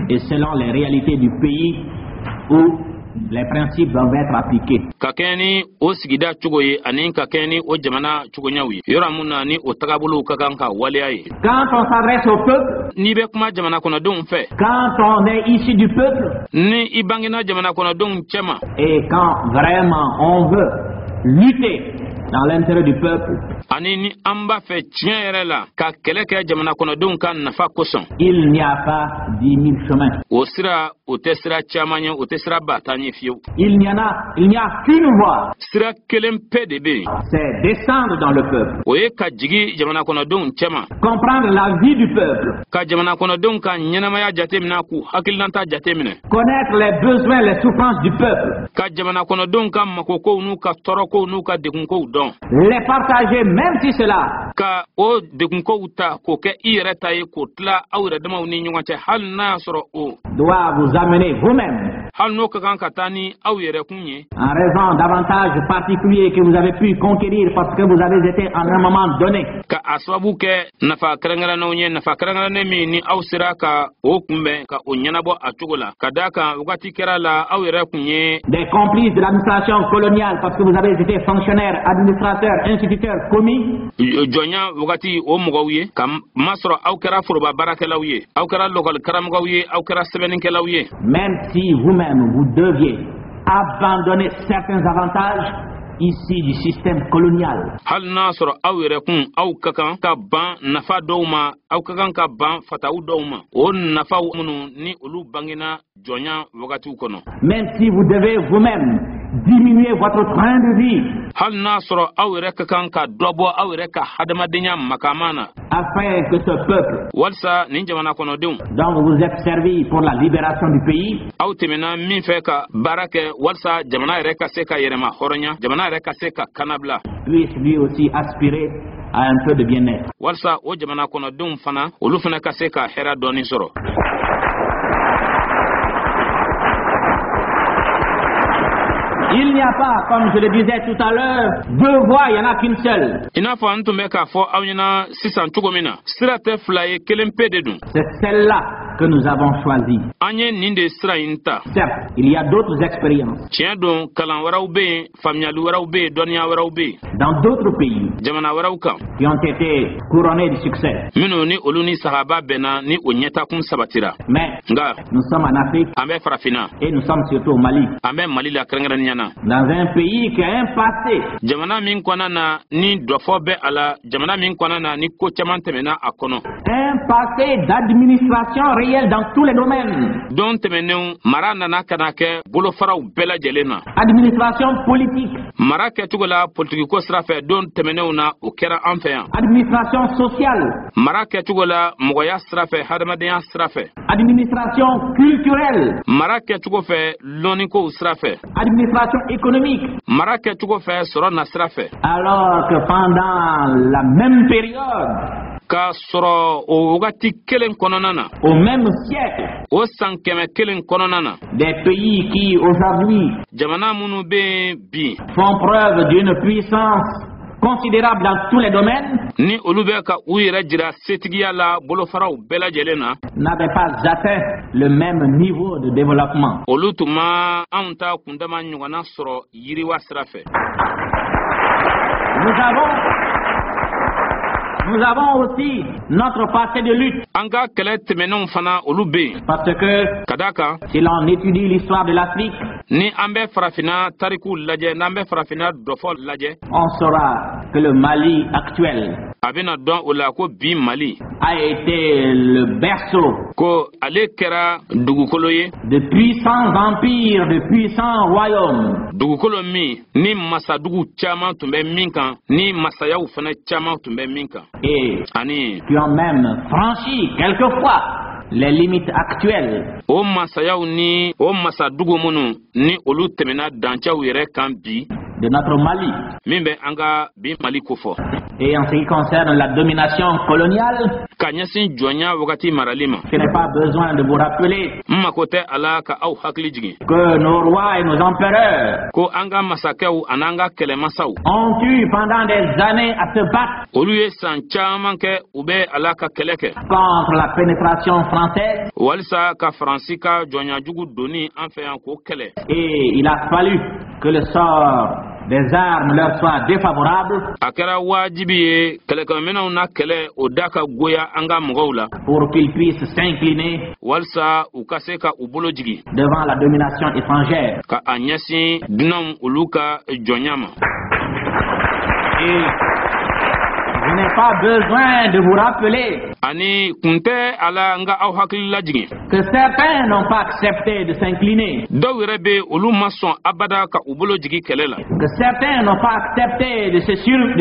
et selon les réalités du pays où les principes doivent être appliqués. Ka kɛɲɛ ni o sigida cogo ye ani ka kɛɲɛ ni o jamana cogoɲaw ye, yɔrɔ mun na ni o tagabolow ka kan ka waleya ye. Quand on s'adresse au peuple, N'i bɛ kuma jamana kɔnɔdenw fɛ, quand on est issu du peuple, ni i bangena jamana kɔnɔdenw cɛma, et quand vraiment on veut lutter dans l'intérêt du peuple, ani ni an b'a fɛ tiɲɛ yɛrɛ la ka kɛlɛ kɛ jamana kɔnɔdenw ka nafa kosɔn, il n'y a pas 10 000 chemins. o sira, o tɛ sira caman ye, o tɛ sira ba tan ye fiyewu. Il n'y a qu'une voie, Sira kelen pe de bɛ yen, c'est descendre dans le peuple, o ye ka jigi jamana kɔnɔdenw cɛma, comprendre la vie du peuple, ka jamana kɔnɔdenw ka ɲɛnamaya jateminɛ, k'u hakilinata jateminɛ, connaître les besoins, les souffrances du peuple, ka jamana kɔnɔdenw ka makokow n'u ka tɔɔrɔkow n'u ka degunkow dɔn, les partager même si cela ka o degunkow ta k'o kɛ i yɛrɛ ta ye, k'o tila aw yɛrɛ damaw ni ɲɔgɔn cɛ, hali n'a y'a sɔrɔ o doit vous amener vous-même, hali n'o ka kan ka taa ni aw yɛrɛkun ye, en raison d'avantages particuliers que vous avez pu conquérir parce que vous avez été en un moment donné ka a sababu kɛ nafa kɛrɛnkɛrɛnnenw ye, nafa kɛrɛnkɛrɛnnen min ni aw sera ka o kunbɛn, ka o ɲɛnabɔ a cogo la, ka daa kan wagati kɛra la aw yɛrɛ kun ye des complices de l'administration coloniale parce que vous avez été fonctionnaire, administrateur, instituteur, commis, jɔnya wagati o mɔgɔw ye, ka masɔrɔ aw kɛra foroba baarakɛlaw ye, aw kɛra lɔkɔli karamɔgɔw ye, aw kɛra sɛbɛnnikɛlaw ye, même si vous-même vous deviez abandonner certains avantages issus du système colonial. Hali n'a sɔrɔ aw yɛrɛ kun, aw ka kan ka ban nafa dɔw ma, aw ka kan ka ban fataw dɔw ma, o nafaw minnu ni olu bangena jɔnya wagatiw kɔnɔ. Même si vous devez vous-même diminuer votre train de vie Hali n'a sɔrɔ aw yɛrɛ ka kan ka dɔ bɔ aw yɛrɛ ka hadamadenya makama na, afin que ce peuple walisa nin jamana kɔnɔdenw dont vous vous êtes servi pour la libération du pays aw tɛmɛna min fɛ ka baara kɛ walisa jamana yɛrɛ ka se ka yɛrɛma hɔrɔnya, jamana yɛrɛ ka se ka kannabila, puisse lui aussi aspirer à un peu de bien-être. walisa o jamana kɔnɔdenw fana, olu fana ka se ka hɛrɛ dɔɔni sɔrɔ. Il n'y a pas, comme je le disais tout à l'heure, deux voies, il n'y en a qu'une seule. I n'a fɔ an tun bɛ k'a fɔ aw ɲɛna sisan cogo min na, sira tɛ fila ye, kelen pe de don. C'est celle-là que nous avons choisie. An ye nin de sira in ta. Certes, il y a d'autres expériences Tiɲɛ don, kalan wɛrɛw bɛ yen, faamuyali wɛrɛw bɛ yen, dɔnniya wɛrɛw bɛ yen dans d'autres pays jamana wɛrɛw kan qui ont été couronnées de succès. minnu ni olu ni sahaba bɛnna, ni o ɲɛtakun sabatira. Mais Nka nous sommes en Afrique an bɛ Farafinna et nous sommes surtout au Mali, an bɛ Mali la kɛrɛnkɛrɛnnenya na, dans un pays qui a un passé jamana min kɔnɔna na ni dɔfɔ bɛ a la, jamana min kɔnɔna na ni ko caman tɛmɛna a kɔnɔ, un passé d'administration réelle dans tous les domaines. Don tɛmɛnenw, mara nana ka na kɛ bolofaraw bɛɛ lajɛlen na. Administration politique, Mara kɛcogo la politikiko sira fɛ, don tɛmɛnenw na, o kɛra an fɛ yan. administration sociale, Mara kɛcogo la mɔgɔya sira fɛ, hadamadenya sira fɛ, administration culturelle, mara kɛcogo fɛ lɔnnikow sira fɛ, administration économique. mara kɛcogo fɛ sɔrɔ na sira fɛ. Alors que pendant la même période, K'a sɔrɔ o wagati kelen kɔnɔna na, au même siècle, o san 100 kɔnɔna na, des pays qui aujourd'hui jamana minnu bɛ yen bi font preuve d'une puissance considérable dans tous les domaines, Ni olu bɛ ka u yɛrɛ jira setigiya la bolofaraw bɛɛ lajɛlen na, n'avaient pas atteint le même niveau de développement. olu tun ma anw ta kundama ɲɔgɔnna sɔrɔ yiriwa sira fɛ. Nous avons aussi notre passé de lutte. An ka kɛlɛ tɛmɛnenw fana, olu bɛ yen. Parce que Ka da kan, si l'on étudie l'histoire de l'Afrique, ni an bɛ farafinna tarikuw lajɛ, n'an bɛ farafinna dɔfɔ lajɛ, on saura que le Mali actuel a bɛna dɔn o la ko bi Mali a été le berceau ko ale kɛra dugukolo ye de puissants empires, de puissants royaumes. dugukolo min ni masadugu caman tun bɛ min kan, ni masayaw fana caman tun bɛ min kan, Et ani qui ont même franchi quelquefois les limites actuelles o masayaw ni o masadugu minnu ni olu tɛmɛna dancɛw yɛrɛ kan bi de notre Mali. min bɛ an ka bi Mali kofɔ. Et en ce qui concerne la domination coloniale, Ka ɲɛsin jɔnya wagati marali ma, je n'ai pas besoin de vous rappeler n mako tɛ a la ka aw hakili jigin que nos rois et nos empereurs ko an ka masakɛw an'an ka kɛlɛmasaw ont eu pendant des années à se battre olu ye san caman kɛ u bɛ a la ka kɛlɛ kɛ contre la pénétration française. walisa ka Faransi ka jɔnyajugu donni an fɛ yan, k'o kɛlɛ. Et il a fallu que le sort des armes leur soit défavorable A kɛra wajibi ye kɛlɛkɛminɛw na kɛlɛ o da ka goya an ka mɔgɔw la pour qu'ils puissent s'incliner walisa u ka se ka u bolo jigi devant la domination étrangère. ka a ɲɛsin dunanw olu ka jɔnya ma. Et je n'ai pas besoin de vous rappeler Ani kun tɛ a la n ka aw hakili lajigin que certains n'ont pas accepté de s'incliner, dɔw yɛrɛ bɛ, olu ma sɔn abada ka u bolo jigi kɛlɛ la, que certains n'ont pas accepté de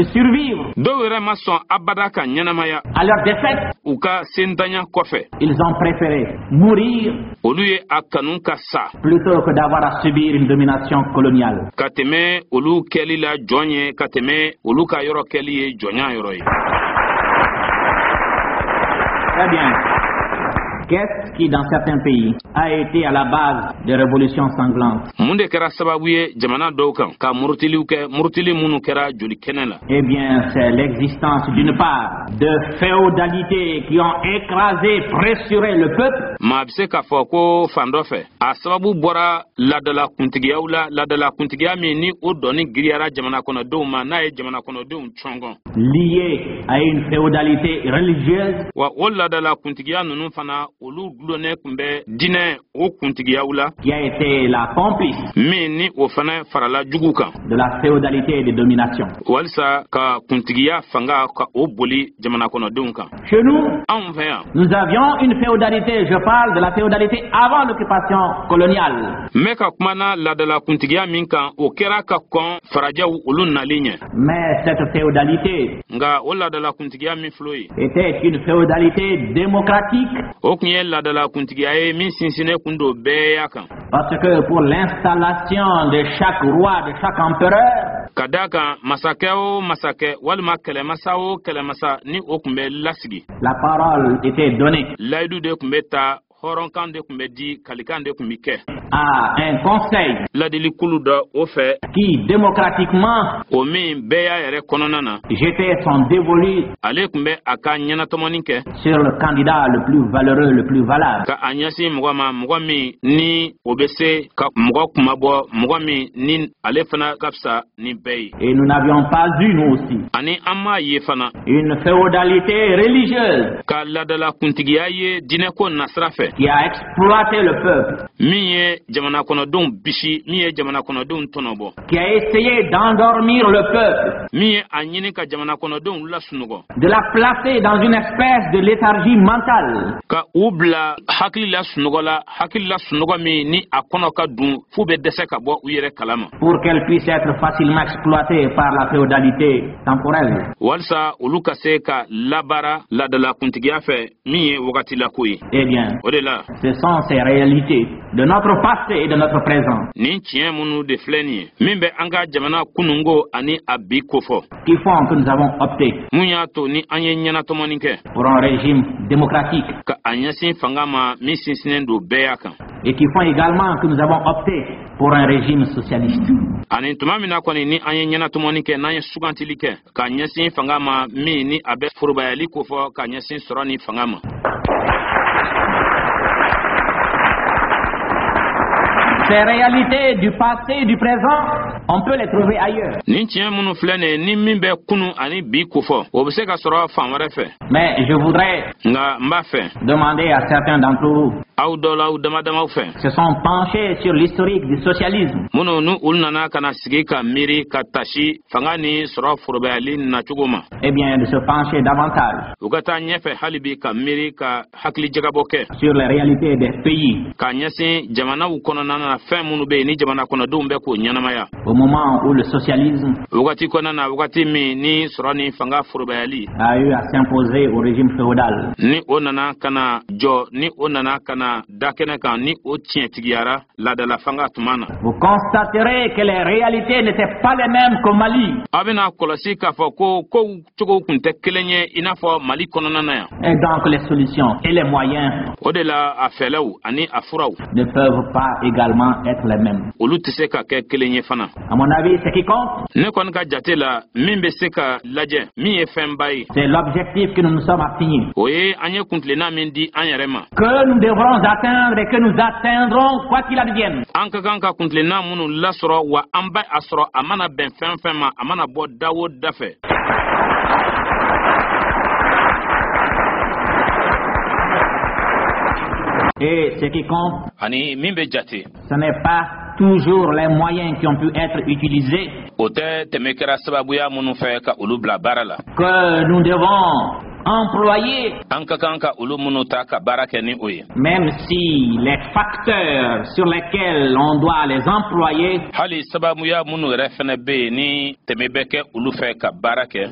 survivre dɔw yɛrɛ ma sɔn abada ka ɲɛnamaya à leur défaite. u ka sentanya kɔfɛ. Ils ont préféré mourir Olu ye a kanu ka sa plutôt que d'avoir à subir une domination coloniale. ka tɛmɛ olu kɛli la jɔn ye, ka tɛmɛ olu ka yɔrɔ kɛli ye jɔnya yɔrɔ ye. Très bien. Qu'est-ce qui, dans certains pays, a été à la base des révolutions sanglantes? Mun de kɛra sababu ye jamana dɔw kan ka murutiliw kɛ, murutili minnu kɛra joli kɛnɛ la? Eh bien, c'est l'existence, d'une part, de féodalités qui ont écrasé, pressuré le peuple, Maa bɛ se k'a fɔ ko fan dɔ fɛ, a sababu bɔra ladala kuntigiyaw la, ladala kuntigiya min ni o dɔnni giriyara jamana kɔnɔdenw ma, n'a ye jamana kɔnɔdenw cɔngɔn. Liée à une féodalité religieuse, Wa o ladala kuntigiya ninnu fana, olu dulonnen tun bɛ diinɛ o kuntigiyaw la qui a été la complice min ni o fana farala jugu kan de la féodalité de domination. walisa ka kuntigiya fanga ka o boli jamana kɔnɔdenw kan. Chez nous, Anw fɛ yan, nous avions une féodalité, je parle de la féodalité avant l'occupation coloniale. N bɛ ka kuma na ladala kuntigiya min kan, o kɛra ka kɔn farajɛw olu nali ɲɛ. Mais cette féodalité Nka o ladala kuntigiya min filɛ ye, était une féodalité démocratique o tun ye ladala kuntigiya ye min sinsinnen kun don bɛɛya kan. parce que pour l'installation de chaque roi, de chaque empereur, Ka da kan, masakɛ o masakɛ walima kɛlɛmasa o kɛlɛmasa ni o tun bɛ lasigi, la parole était donnée layidu de tun bɛ ta, hɔrɔnkan de tun bɛ di, kalikan de tun bɛ kɛ à un conseil ladilikulu dɔ o fɛ qui démocratiquement o min bɛɛ y'a yɛrɛ kɔnɔna na jetait son dévolu ale tun bɛ a ka ɲɛnatɔmɔni kɛ sur le candidat le plus valeureux, le plus valable. ka a ɲɛsin mɔgɔ ma, mɔgɔ min ni o bɛ se ka mɔgɔ kunmabɔ, mɔgɔ min ni ale fana ka fisa ni bɛɛ ye. Et nous n'avions pas eu, nous aussi, Ani an m'a ye fana une féodalité religieuse ka ladala kuntigiya ye diinɛko nasira fɛ qui a exploité le peuple, min ye jamana kɔnɔdenw bisi, min ye jamana kɔnɔdenw tɔnɔbɔ, qui a essayé d'endormir le peuple, min ye a ɲini ka jamana kɔnɔdenw lasunɔgɔ, de la placer dans une espèce de léthargie mentale, ka u bila hakili la sunɔgɔ la, hakili la sunɔgɔ min ni a kɔnɔ ka dun f'u bɛ dɛsɛ ka bɔ u yɛrɛ kalama, pour qu'elle puisse être facilement exploitée par la féodalité temporelle. walisa olu ka se ka labaara ladala kuntigiya fɛ min ye wagati la ko ye. Eh bien, O de la, ce sont ces réalités de notre passé et de notre présent. Nin tiɲɛ minnu de filɛ nin ye min bɛ an ka jamana kununko ani a bi kofɔ, qui font que nous avons opté mun y'a to ni an ye ɲɛnatɔmɔni kɛ pour un régime démocratique ka a ɲɛsin fanga ma min sinsinnen don bɛɛya kan, et qui font également que nous avons opté pour un régime socialiste. Ani tuma min na kɔni ni an ye ɲɛnatɔmɔni kɛ, n'an ye sugantili kɛ ka ɲɛsin fanga ma min ni a bɛ forobayali kofɔ ka ɲɛsin sɔrɔ ni fanga ma. Ces réalités du passé et du présent, on peut les trouver ailleurs. Nin tiɲɛ minnu filɛ nin ye ni min bɛ kunu ani bi kofɔ, o bɛ se ka sɔrɔ fan wɛrɛ fɛ. Mais je voudrais Nka n b'a fɛ demander à certains d'entre vous aw dɔ la, aw dama damaw fɛ se sont penchés sur l'historique du socialisme, minnu ni olu nana ka na sigi ka miiri ka tasi fanga ni sɔrɔ forobayali nacogo ma, eh bien, de se pencher davantage u ka taa ɲɛfɛ hali bi ka miiri ka hakili jagabɔ kɛ sur les réalités des pays ka ɲɛsin jamanaw kɔnɔna na, fɛn minnu bɛ yen ni jamana kɔnɔdenw bɛ k'o ɲɛnamaya au moment où le socialisme wagati kɔnɔna na, wagati min ni sɔrɔ ni fanga forobayali a eu à s'imposer au régime féodal. ni o nana ka na jɔ, ni o nana ka na da kɛnɛ kan, ni o tiɲɛtigiyara laadala fanga tuma na. Vous constaterez que les réalités n'étaient pas les mêmes qu'au Mali. Aw bɛna kɔlɔsi k'a fɔ ko kow cogow tun tɛ kelen ye i n'a fɔ Mali kɔnɔna na yan. Et donc les solutions et les moyens O de la, a fɛlɛw ani a furaw ne peuvent pas également être les mêmes. olu tɛ se ka kɛ kelen ye fana. À mon avis, ce qui compte, Ne kɔni ka jate la, min bɛ se ka lajɛ, min ye fɛnba ye, c'est l'objectif que nous nous sommes assignés, o ye an ye kuntilenna min di an yɛrɛ ma, que nous devrons atteindre et que nous atteindrons quoi qu'il advienne. An ka kan ka kuntilenna minnu lasɔrɔ, wa an b'a a sɔrɔ, a mana bɛn fɛn fɛn ma, a mana bɔ da o da fɛ. Et ce qui compte, Ani min bɛ jate, ce n'est pas toujours les moyens qui ont pu être utilisés o tɛ tɛmɛ kɛra sababuya minnu fɛ ka olu bila baara la que nous devons employer, an ka kan ka olu minnu ta ka baara kɛ ni o ye, même si les facteurs sur lesquels on doit les employer hali sababuya minnu yɛrɛ fɛnɛ bɛ yen ni tɛmɛ bɛ kɛ olu fɛ ka baara kɛ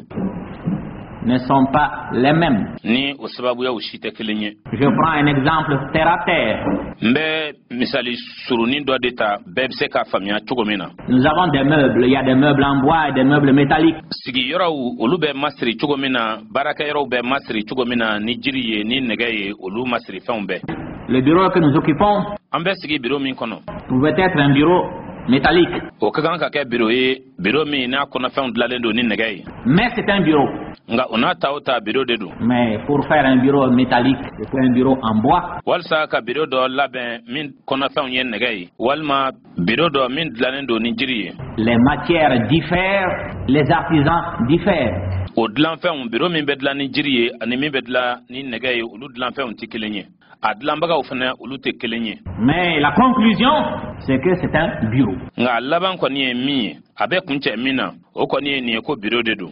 ne sont pas les mêmes. ni o sababuyaw si tɛ kelen ye. Je prends un exemple terre à terre. N bɛ misali surunin dɔ de ta, bɛɛ bɛ se k'a faamuya cogo min na. Nous avons des meubles. Il y a des meubles en bois et des meubles métalliques. Sigiyɔrɔw, olu bɛ masiri cogo min na, baarakɛyɔrɔw bɛ masiri cogo min na ni jiri ye, ni nɛgɛ ye, olu masiri fɛnw bɛɛ. Le bureau que nous occupons An bɛ sigi biro min kɔnɔ, pouvait être un bureau métallique, o ka kan ka kɛ biro ye, biro min n'a kɔnɔfɛnw dilanlen don ni nɛgɛ ye. Mais c'est un bureau. Nka o n'a ta o ta, biro de don. Mais pour faire un bureau métallique, il faut un bureau en bois. Walisa ka biro dɔ labɛn min kɔnɔfɛnw ye nɛgɛ ye, walima biro dɔ min dilannen don ni jiri ye, Les matières diffèrent, les artisans diffèrent. o dilanfɛnw, biro min bɛ dilan ni jiri ye ani min bɛ dilan ni nɛgɛ ye, olu dilanfɛnw tɛ kelen ye, a dilanbagaw fana, olu tɛ kelen ye. Mais la conclusion, c'est que c'est un bureau. Nka a laban kɔni ye min ye, a bɛ kuncɛ min na, o kɔni ye nin ye ko biro de don.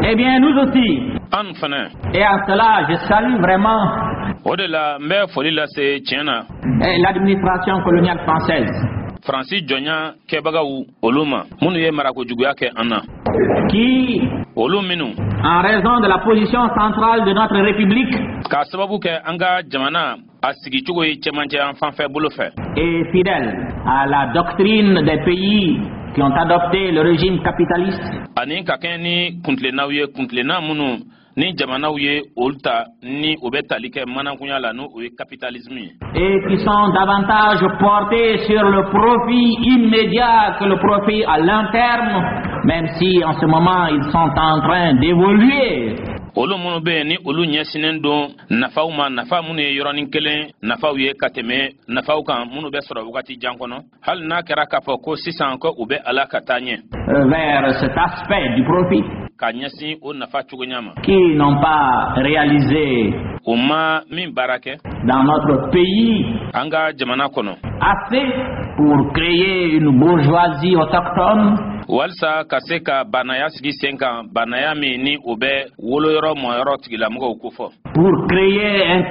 Eh bien, nous aussi. An fana. Et en cela, je salue vraiment O de la, n bɛ foli lase tiɲɛ na l'administration coloniale française Faransi jɔnya kɛbagaw, olu ma minnu ye marakojuguya kɛ an na, qui, olu minnu en raison de la position centrale de notre République, k'a sababu kɛ an ka jamana a sigicogo ye cɛmancɛ an fanfɛ bolo fɛ, est fidèle à la doctrine des pays qui ont adopté le régime capitaliste, ani ka kɛ ni kuntilennaw ye, kuntilenna minnu ni jamanaw ye olu ta ni o bɛ tali kɛ manakunya la, n'o o ye capitalisme ye, et qui sont davantage portés sur le profit immédiat que le profit à long terme, même si en ce moment ils sont en train d'évoluer olu minnu bɛ yen ni olu ɲɛsinnen don nafaw ma, nafa minnu ye yɔrɔnin kelen nafaw ye ka tɛmɛ nafaw kan minnu bɛ sɔrɔ wagati jan kɔnɔ, hali n'a kɛra k'a fɔ ko sisan ko u bɛ ala ka taa ɲɛ vers cet aspect du profit, ka ɲɛsin o nafa cogoya ma, qui n'ont pas réalisé o ma min baara kɛ dans notre pays an ka jamana kɔnɔ assez pour créer une bourgeoisie autochtone. Walisa ka se ka banaya sigi sen kan, banaya min ni o bɛ woloyɔrɔ mɔyɔrɔ tigilamɔgɔw kofɔ. Pour créer un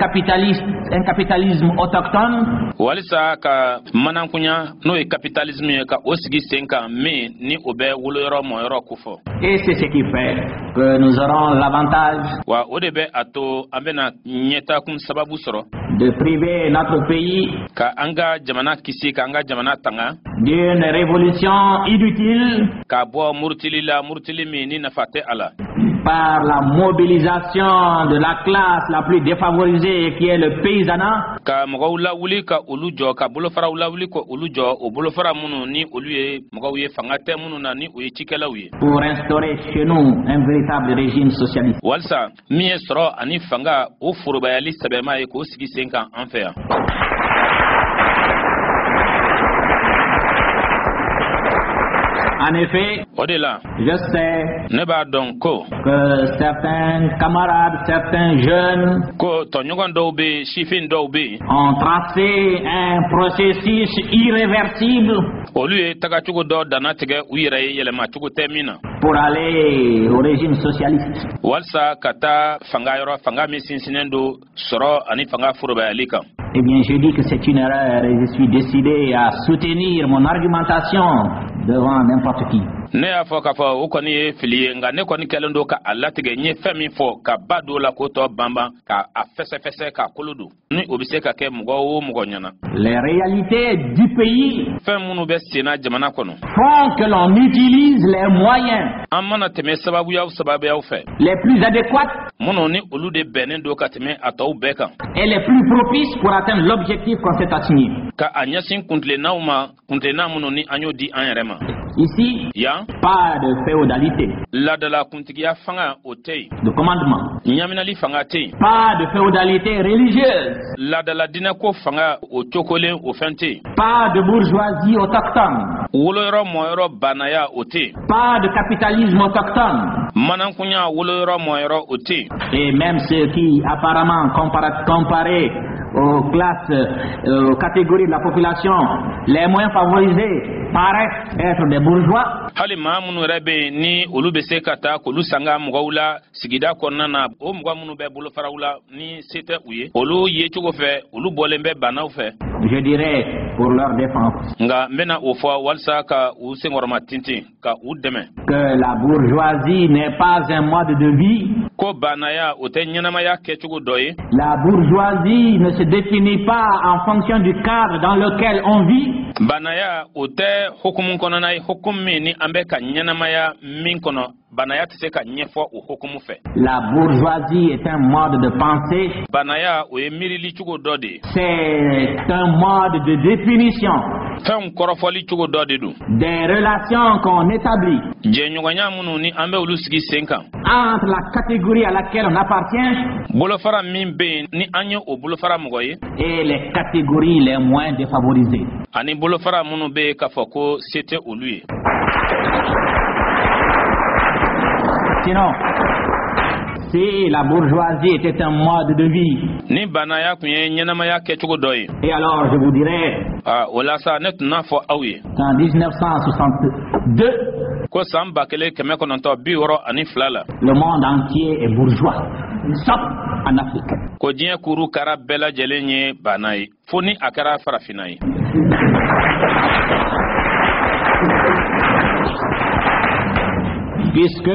capitalisme autochtone. Walisa ka manankunya, n'o ye capitalisme ye, ka o sigi sen kan min ni o bɛ woloyɔrɔ mɔyɔrɔ kofɔ. Et c'est ce qui fait que nous aurons l'avantage Wa o de bɛ a to an bɛna ɲɛtakun sababu sɔrɔ de priver notre pays ka an ka jamana kisi, ka an ka jamana tanga d'une révolution inutile k'a bɔ murutili la, murutili min ni nafa tɛ a la, par la mobilisation de la classe la plus défavorisée, qui est le paysanat, ka mɔgɔw lawuli ka olu jɔ, ka bolofaraw lawuli ka olu jɔ, o bolofara minnu ni olu ye mɔgɔw ye fanga tɛ minnu na, ni o ye cikɛlaw ye, pour instaurer chez nous un véritable régime socialiste. Walisa min ye sɔrɔ ani fanga o forobayali sɛbɛma ye, k'o sigi sen kan an fɛ yan. En effet, O de la, je sais ne b'a dɔn ko que certains camarades, certains jeunes ko tɔɲɔgɔn dɔw bɛ yen, sifin dɔw bɛ yen, ont tracé un processus irréversible olu ye tagacogo dɔ dannatigɛ u yɛrɛ ye, yɛlɛmacogo tɛ min na, pour aller au régime socialiste. walisa ka taa fanga yɔrɔ, fanga min sinsinnen don sɔrɔ ani fanga forobayali kan. Eh bien, je dis que c'est une erreur et je suis décidé à soutenir mon argumentation devant n'importe qui. Ne y'a fɔ k'a fɔ o kɔni ye fili ye, nka ne kɔni kɛlen don ka a latigɛ. N ye fɛn min fɔ, ka ba don la k'o tɔ banban, ka a fɛsɛfɛsɛ k'a kolo don, ni o bɛ se ka kɛ mɔgɔ o mɔgɔ ɲɛna. Les réalités du pays Fɛn minnu bɛ senna jamana kɔnɔ font que l'on utilise les moyens an mana tɛmɛ sababuyaw sababuyaw fɛ les plus adéquats minnu ni olu de bɛnnen don ka tɛmɛ a tɔw bɛɛ kan et les plus propices pour atteindre l'objectif qu'on s'est assigné. ka a ɲɛsin kuntilennaw ma, kuntilenna minnu ni an y'o di an yɛrɛ ma. Ici, Yan, pas de féodalité, ladala kuntigiya fanga, o tɛ yen, de commandement, ɲaminali fanga tɛ yen, pas de féodalité religieuse, ladala diinɛko fanga, o cokolen, o fɛn tɛ yen, pas de bourgeoisie autochtone, woloyɔrɔ mɔyɔrɔ banaya, o tɛ yen, pas de capitalisme autochtone. Manankunya woloyɔrɔ mɔyɔrɔ, o tɛ yen. Et même ceux qui, apparemment, comparés aux classes, aux catégories de la population les moins favorisées, paraissent être des bourgeois, Hali maa minnu yɛrɛ bɛ yen ni olu bɛ se ka taa k'olu sanga mɔgɔw la sigida kɔnɔna na, o mɔgɔ minnu bɛ bolofaraw la ni se tɛ u ye, olu ye cogo fɛ, olu bɔlen bɛ banaw fɛ. Je dirais pour leur défense Nka n bɛna o fɔ walisa ka u senkɔrɔma tintin, ka u dɛmɛ, que la bourgeoisie n'est pas un mode de vie. ko banaya, o tɛ ɲɛnamaya kɛcogo dɔ ye. La bourgeoisie ne se définit pas en fonction du cadre dans lequel on vit. Banaya, o tɛ hukumu kɔnɔna ye, hukumu min ni an bɛ ka ɲɛnamaya min kɔnɔ. Banaya tɛ se ka ɲɛfɔ o hukumu fɛ. La bourgeoisie est un mode de pensée. Banaya, o ye miirili cogo dɔ de ye. C'est un mode de définition Fɛnw kɔrɔfɔli cogo dɔ de don des relations qu'on établit jɛɲɔgɔnya minnu ni an bɛ olu sigi sen kan entre la catégorie à laquelle on appartient bolofara min bɛ yen ni an ye o bolofara mɔgɔ ye et les catégories les moins défavorisées. ani bolofara minnu bɛ yen k'a fɔ ko se tɛ olu ye. Sinon, si la bourgeoisie était un mode de vie, Ni banaya tun ye ɲɛnamaya kɛcogo dɔ ye, et alors je vous dirais a o la sa, ne tun n'a fɔ aw ye qu'en 1962, ko san 1962 la, le monde entier est bourgeois, sauf en Afrique. ko diɲɛ kuru kara bɛɛ lajɛlen ye bana ye, fo ni a kɛra farafinna ye. Puisque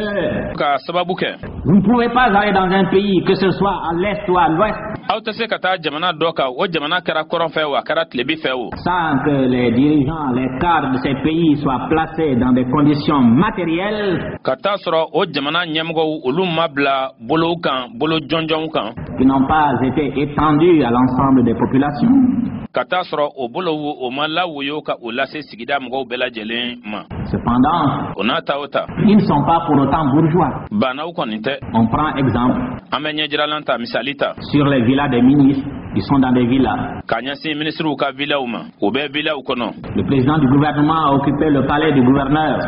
Ka sababu kɛ vous ne pouvez pas aller dans un pays, que ce soit à l'est ou à l'ouest, aw tɛ se ka taa jamana dɔ kan, o jamana kɛra kɔrɔn fɛ o, a kɛra tilebi fɛ o, sans que les dirigeants, les cadres de ces pays soient placés dans des conditions matérielles ka taa sɔrɔ o jamana ɲɛmɔgɔw, olu ma bila bolow kan, bolo jɔnjɔnw kan qui n'ont pas été étendues à l'ensemble des populations. ka taa sɔrɔ o bolow, o ma lawoyo ka o lase sigida mɔgɔw bɛɛ lajɛlen ma. Cependant, O n'a ta o ta, ils ne sont pas pour autant bourgeois. Banaw kɔni tɛ. On prend exemple An bɛ ɲɛjiralan ta, misali ta sur les villas des ministres. Ils sont dans des villas. ka ɲɛsin minisiriw ka villaw ma, o bɛ villaw kɔnɔ. Le président du gouvernement a occupé le palais du gouverneur.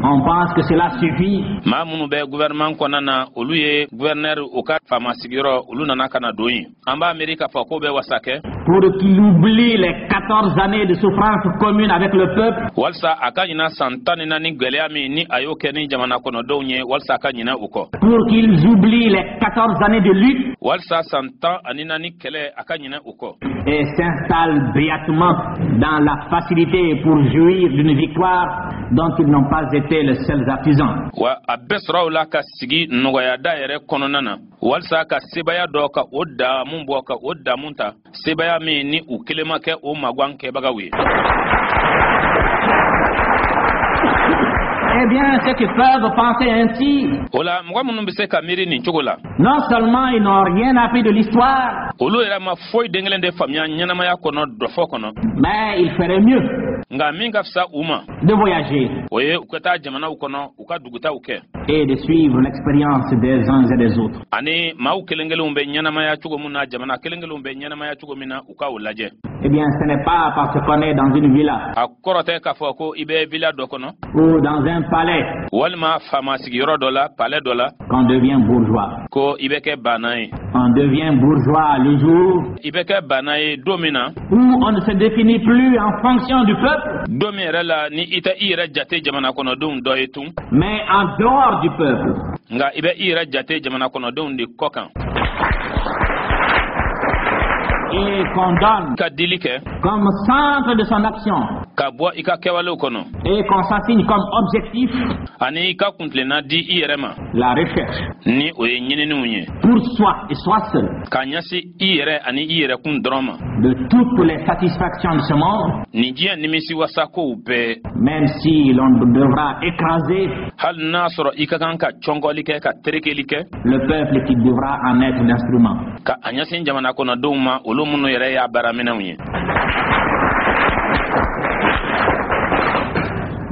On pense que cela suffit. Maa minnu bɛ gouvernement kɔnɔna na, olu ye gouverneur u ka faama sigiyɔrɔ, olu nana ka na don yen. An b'a miiri k'a fɔ k'o bɛ wasa kɛ pour qu'il oublie les 14 années de souffrance commune avec le peuple. Walisa a ka ɲina san 14 gwɛlɛya min ni a y'o kɛ ni jamana kɔnɔdenw ye, walisa a ka ɲinɛ o kɔ. Pour qu'ils oublient les 14 années de lutte Walisa san 14 kɛlɛ, a ka ɲinɛ o kɔ. Et s'installent béatement dans la facilité pour jouir d'une victoire dont ils n'ont pas été les seuls artisans. Wa a bɛɛ sɔrɔ o la ka sigi nɔgɔyada yɛrɛ kɔnɔna na, walisa ka sebaya dɔ ka o damu bɔ, ka o damu ta, sebaya min ni u kelen ma kɛ o magwan kɛbagaw ye. Eh bien, ceux qui peuvent penser ainsi, O la, mɔgɔ minnu bɛ se ka miiri nin cogo la, non seulement ils n'ont rien appris de l'histoire, olu yɛrɛ ma foyi den kelen de faamuya ɲɛnamaya kɔnɔ, dɔfɔ kɔnɔ, mais il ferait mieux nka min ka fisa u ma, de voyager o ye u ka taa jamanaw kɔnɔ, u ka dugutaw kɛ et de suivre l'expérience des uns et des autres. Ani maaw kelen kelenw bɛ ɲɛnamaya cogo min na, jamana kelen kelenw bɛ ɲɛnamaya cogo min na, u ka o lajɛ. Eh bien, ce n'est pas parce qu'on est dans une villa A kɔrɔ tɛ k'a fɔ ko i bɛ villa dɔ kɔnɔ ou dans un palais walima faama sigiyɔrɔ dɔ la, palais dɔ la, qu'on devient bourgeois. ko i bɛ kɛ banna ye. On devient bourgeois le jour I bɛ kɛ banna ye don min na où on ne se définit plus en fonction du peuple, don min yɛrɛ la ni i tɛ i yɛrɛ jate jamana kɔnɔdenw dɔ ye tun, mais en dehors du peuple. nka i bɛ i yɛrɛ jate jamana kɔnɔdenw de kɔ kan. Et qu'on donne Ka dili kɛ comme centre de son action ka bɔ i ka kɛwalew kɔnɔ et qu'on s'assigne comme objectif ani i ka kuntilenna di i yɛrɛ ma la recherche ni o ye ɲininiw ye pour soi et soi seul ka ɲɛsin i yɛrɛ ani i yɛrɛkun dɔrɔn ma de toutes les satisfactions de ce monde, nin diɲɛ nimisi wasakow bɛɛ, même si l'on devra écraser hali n'a sɔrɔ i ka kan ka cɔngɔli kɛ, ka terekeli kɛ le peuple qui devra en être l'instrument. ka a ɲɛsin jamana kɔnɔdenw ma, olu minnu yɛrɛ y'a baaraminɛw ye.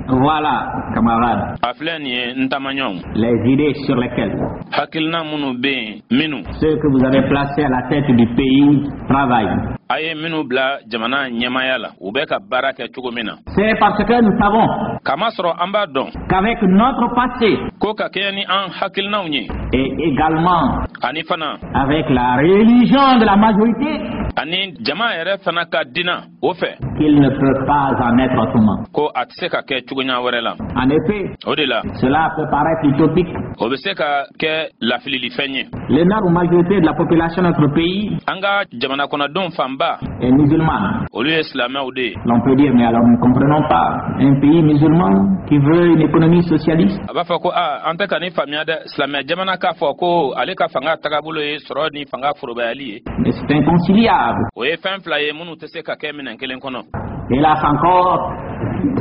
Voilà, camarades, A filɛ nin ye, n tamaɲɔgɔnw, les idées sur lesquelles hakilina minnu bɛ yen, minnu ceux que vous avez placés à la tête du pays travaillent. A ye minnu bila jamana ɲɛmaya la, u bɛ ka baara kɛ cogo min na. C'est parce que nous savons Kamasɔrɔ an b'a dɔn qu'avec notre passé ko ka kɛɲɛ ni an hakilinaw ye et également ani fana avec la religion de la majorité, ani jama yɛrɛ fana ka dina o fɛ, qu'il ne peut pas en être autrement. ko a tɛ se ka kɛ cogoya wɛrɛ la. En effet, O de la, cela peut paraître utopique. o bɛ se ka kɛ lafililifɛn ye. L'énorme majorité de la population de notre pays An ka jamana kɔnɔdenw fanba, est musulmane. olu ye silamɛw de ye. L'on peut dire, mais alors nous ne comprenons pas un pays musulman qui veut une économie socialiste. A b'a fɔ ko a an tɛ ka ni faamuya dɛ, silamɛ jamana k'a fɔ ko ale ka fanga tagabolo ye sɔrɔ ni fanga forobayali ye. Mais c'est inconciliable. O ye fɛn fila ye minnu tɛ se ka kɛ minɛn kelen kɔnɔ. Hélas encore,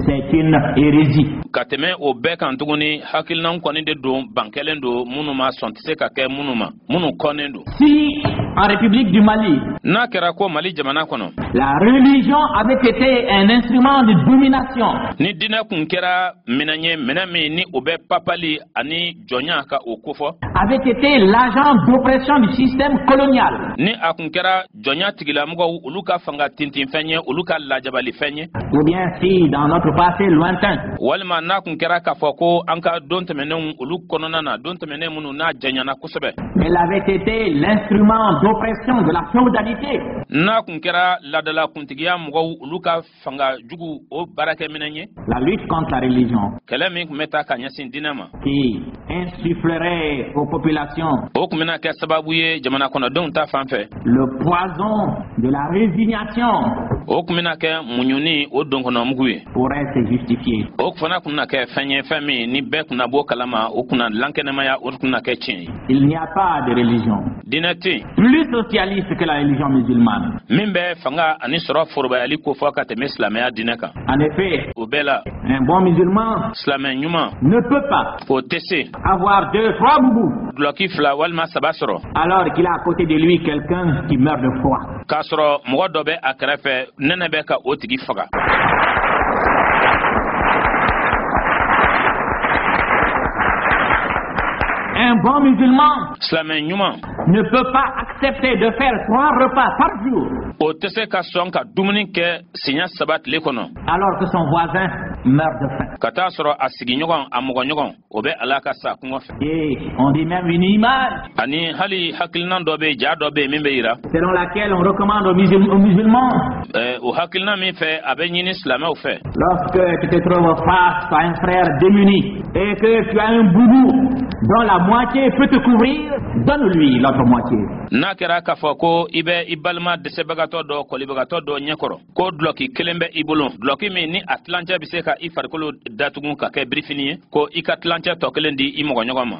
c'est une hérésie. Ka tɛmɛ o bɛɛ kan tuguni, hakilinaw kɔni de don bankɛlen don minnu ma, sɔn tɛ se ka kɛ minnu ma, minnu kɔnnen don. Si, en République du Mali, N'a kɛra ko Mali jamana kɔnɔ, la religion avait été un instrument de domination, ni diinɛ kun kɛra minɛn ye, minɛn min ni o bɛ papali ani jɔnya ka o kofɔ, avait été l'agent d'oppression du système colonial, ni a kun kɛra jɔnya tigilamɔgɔw olu ka fanga tintinfɛn ye, olu ka lajabalifɛn ye, ou bien si, dans notre passé lointain, walima n'a kun kɛra k'a fɔ ko an ka don tɛmɛnenw olu kɔnɔna na, don tɛmɛnen minnu n'a janyana kosɛbɛ, elle avait été l'instrument d'oppression de la féodalité, n'a kun kɛra ladala kuntigiya mɔgɔw olu ka fanga jugu o baarakɛminɛn ye, la lutte contre la religion kɛlɛ min tun bɛ taa ka ɲɛsin diinɛ ma, qui insufflerait aux populations o tun bɛna kɛ sababu ye jamana kɔnɔdenw ta fan fɛ le poison de la résignation o tun bɛna kɛ muɲuni o donkɔnɔmugu ye, pourrait se justifier. o fana tun na kɛ fɛn ye, fɛn min ni bɛɛ kunna bɔ kalama, o kunna lankɛnɛmaya, o tun na kɛ tiɲɛ ye. Il n'y a pas de religion Diinɛ tɛ yen plus socialiste que la religion musulmane. min bɛ fanga ani sɔrɔ forobayali kofɔ ka tɛmɛ silamɛya diinɛ kan. En effet, O bɛɛ la, un bon musulman silamɛ ɲuman ne peut pas o tɛ se avoir deux, trois boubous dulɔki fila walima saba sɔrɔ alors qu'il a à côté de lui quelqu'un qui meurt de froid. k'a sɔrɔ mɔgɔ dɔ bɛ a kɛrɛfɛ, nɛnɛ bɛ ka o tigi faga. Un bon musulman Silamɛ ɲuman ne peut pas accepter de faire trois repas par jour o tɛ se ka sɔn ka dumuni kɛ siɲɛ saba tile kɔnɔ alors que son voisin meurt de faim. Ka taa sɔrɔ a sigiɲɔgɔn, a mɔgɔɲɔgɔn, o bɛ ala ka sa kɔngɔ fɛ. Et on dit même une image Ani hali hakilinan dɔ bɛ yen, ja dɔ bɛ yen min bɛ yira selon laquelle on recommande aux musulmans, O hakilina min fɛ, a bɛ ɲini silamɛw fɛ, lorsque tu te trouves face à un frère démuni et que tu as un boubou dont la moitié peut te couvrir, donne-lui l'autre moitié. N'a kɛra k'a fɔ ko i bɛ i balima dɛsɛbagatɔ dɔ, kɔlibagatɔ dɔ ɲɛkɔrɔ, ko dulɔki kelen bɛ i bolo, dulɔki min ni a tilancɛ bɛ se ka i farikolo datugu ka kɛ birifini ye, ko i ka tilancɛ tɔ kelen di i mɔgɔɲɔgɔn ma.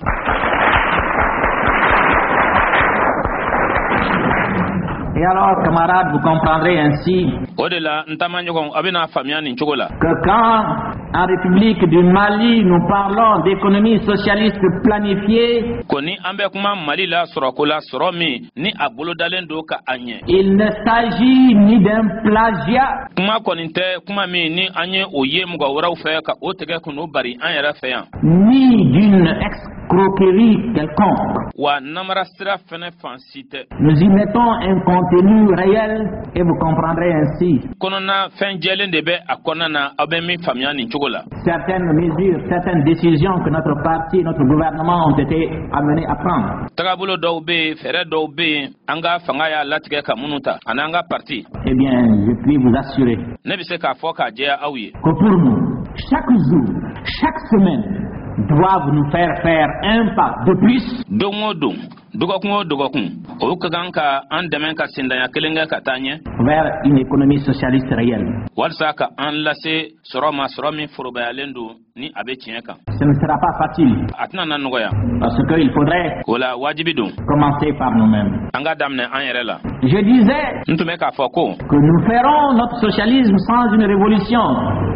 Et alors, camarades, vous comprendrez ainsi O de la, n taamaɲɔgɔn, a bɛna faamuya nin cogo la que quand en République du Mali nous parlons d'économie socialiste planifiée, ko ni an bɛ kuma Mali la sɔrɔko la, sɔrɔ min ni a bolodalen don ka a ɲɛ, il ne s'agit ni d'un plagiat, kuma kɔni tɛ kuma min ni an ye o ye mɔgɔ wɛrɛw fɛ ka o tigɛ kun o bari an yɛrɛ fɛ yan, ni d'une escroquerie quelconque. Wa namara sira fɛnɛ fan si tɛ. Nous y mettons un contenu réel et vous comprendrez ainsi Kɔnɔna fɛn jɛlen de bɛ a kɔnɔna na, aw bɛ min faamuya nin cogo la certaines mesures, certaines décisions que notre parti, notre gouvernement ont été amenés à prendre. Tagabolo dɔw bɛ yen, fɛɛrɛ dɔw bɛ yen, an ka fanga y'a latigɛ ka minnu ta ani an ka parti. Eh bien, je puis vous assurer Ne bɛ se k'a fɔ k'a jɛya aw ye que pour nous, chaque jour, chaque semaine, doivent nous faire faire un pas de plus Don o don, dɔgɔkun o dɔgɔkun, o ka kan ka an dɛmɛ ka sendanya kelen kɛ ka taa ɲɛ vers une économie socialiste réelle. walisa ka an lase sɔrɔ ma, sɔrɔ min forobayalen don ni a bɛ tiɲɛ kan. Ce ne sera pas facile A tɛna na nɔgɔya parce qu'il faudrait O la, wajibi don commencer par nous-mêmes. an ka daminɛ an yɛrɛ la. Je disais N tun bɛ k'a fɔ ko que nous ferons notre socialisme sans une révolution.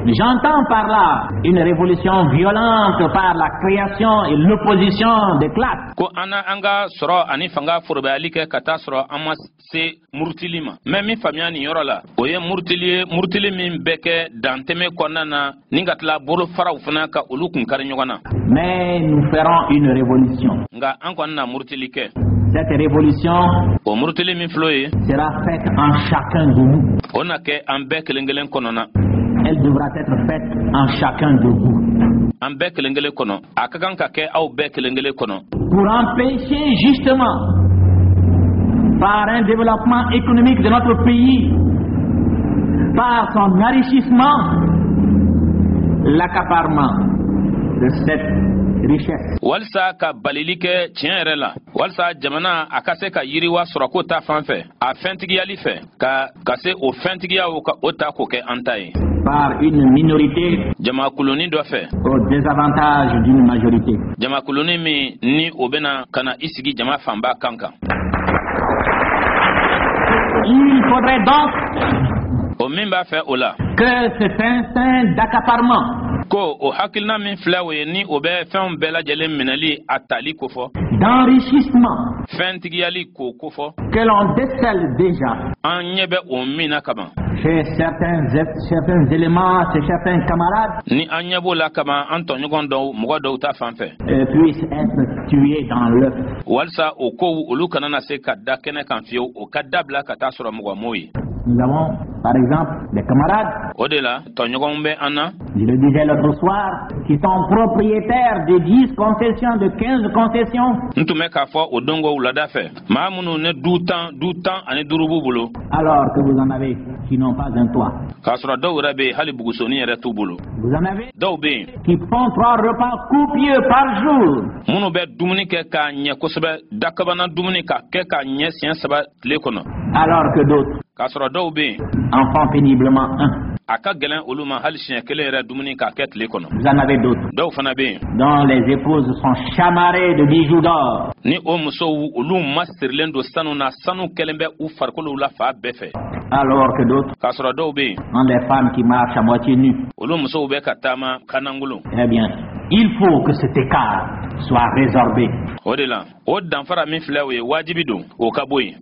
J'entends par là une révolution violente par la création et l'opposition des classes. ko an na an ka sɔrɔ ani fanga forobayali kɛ ka taa sɔrɔ an ma se murutili ma. N bɛ min faamuya nin yɔrɔ la, o ye murutili ye, murutili min bɛ kɛ dantɛmɛ kɔnɔna na ni ka tila bolofaraw fana ka olu kun kari ɲɔgɔn na. Mais nous ferons une révolution. Nka an kɔni na murutili kɛ. Cette révolution O murutili min filɛ o ye, sera faite en chacun de nous. o na kɛ an bɛɛ kelen kelen kɔnɔ na. Elle devra être faite en chacun de vous. An bɛɛ kelen kelen kɔnɔ, a ka kan ka kɛ aw bɛɛ kelen kelen kɔnɔ. Pour empêcher justement, par un développement économique de notre pays, par son enrichissement, l'accaparement de cette richesse. Walisa ka balili kɛ tiɲɛ yɛrɛ la, walisa jamana a ka se ka yiriwa sɔrɔko ta fan fɛ, a fɛntigiyali fɛ, ka se o fɛntigiyaw ka o ta k'o kɛ an ta ye par une minorité jamakulunin dɔ fɛ au désavantage d'une majorité. Jamakulunin min ni o bɛna ka na i sigi jama fanba kan kan. Il faudrait donc O min b'a fɛ o la que cet instinct d'accaparement, ko o hakilina min filɛ o ye, ni o bɛ fɛnw bɛɛ lajɛlen minɛli, a tali kofɔ, d'enrichissement fɛntigiyali k'o kofɔ, que l'on décèle déjà an ɲɛ bɛ o min na kaban chez certains éléments, chez certains camarades, ni an ɲɛ b'o la kaban an tɔɲɔgɔn dɔw, mɔgɔ dɔw ta fan fɛ, puisse être tué dans l'œuf. walisa o kow olu kana na se ka da kɛnɛ kan fiyewu, o ka dabila ka taa sɔrɔ mɔgɔ m'o ye. Nous avons, par exemple, des camarades, O de la, tɔɲɔgɔnw bɛ an na, je le disais l'autre soir, qui sont propriétaires de 10 concessions, de 15 concessions, N tun bɛ k'a fɔ o don ko wulada fɛ, maa minnu ne du 10, du 15 b'u bolo, alors que vous en avez qui n'ont pas un toit. K'a sɔrɔ dɔw yɛrɛ bɛ yen, hali bugusonin yɛrɛ t'u bolo. Vous en avez Dɔw bɛ yen qui font trois repas copieux par jour, minnu bɛ dumuni kɛ k'a ɲɛ kosɛbɛ, dakabana dumuni ka kɛ k'a ɲɛ siɲɛ saba tile kɔnɔ, alors que d'autres k'a sɔrɔ dɔw bɛ yen en font péniblement un. a ka gɛlɛn olu ma hali siɲɛ kelen yɛrɛ dumuni k'a kɛ tile kɔnɔ. Vous en avez d'autres Dɔw fana bɛ yen dont les épouses sont chamarrées de bijoux d'or, ni o musow olu masirilen don sanu na, sanu kɛlen bɛ u farikolow la fa bɛɛ fɛ, alors que d'autres k'a sɔrɔ dɔw bɛ yen ont des femmes qui marchent à moitié nues. olu musow bɛ ka taama kanangolo. Eh bien, il faut que cet écart soit résorbé. O de la, o danfara min filɛ, o ye wajibi don o ka bɔ yen.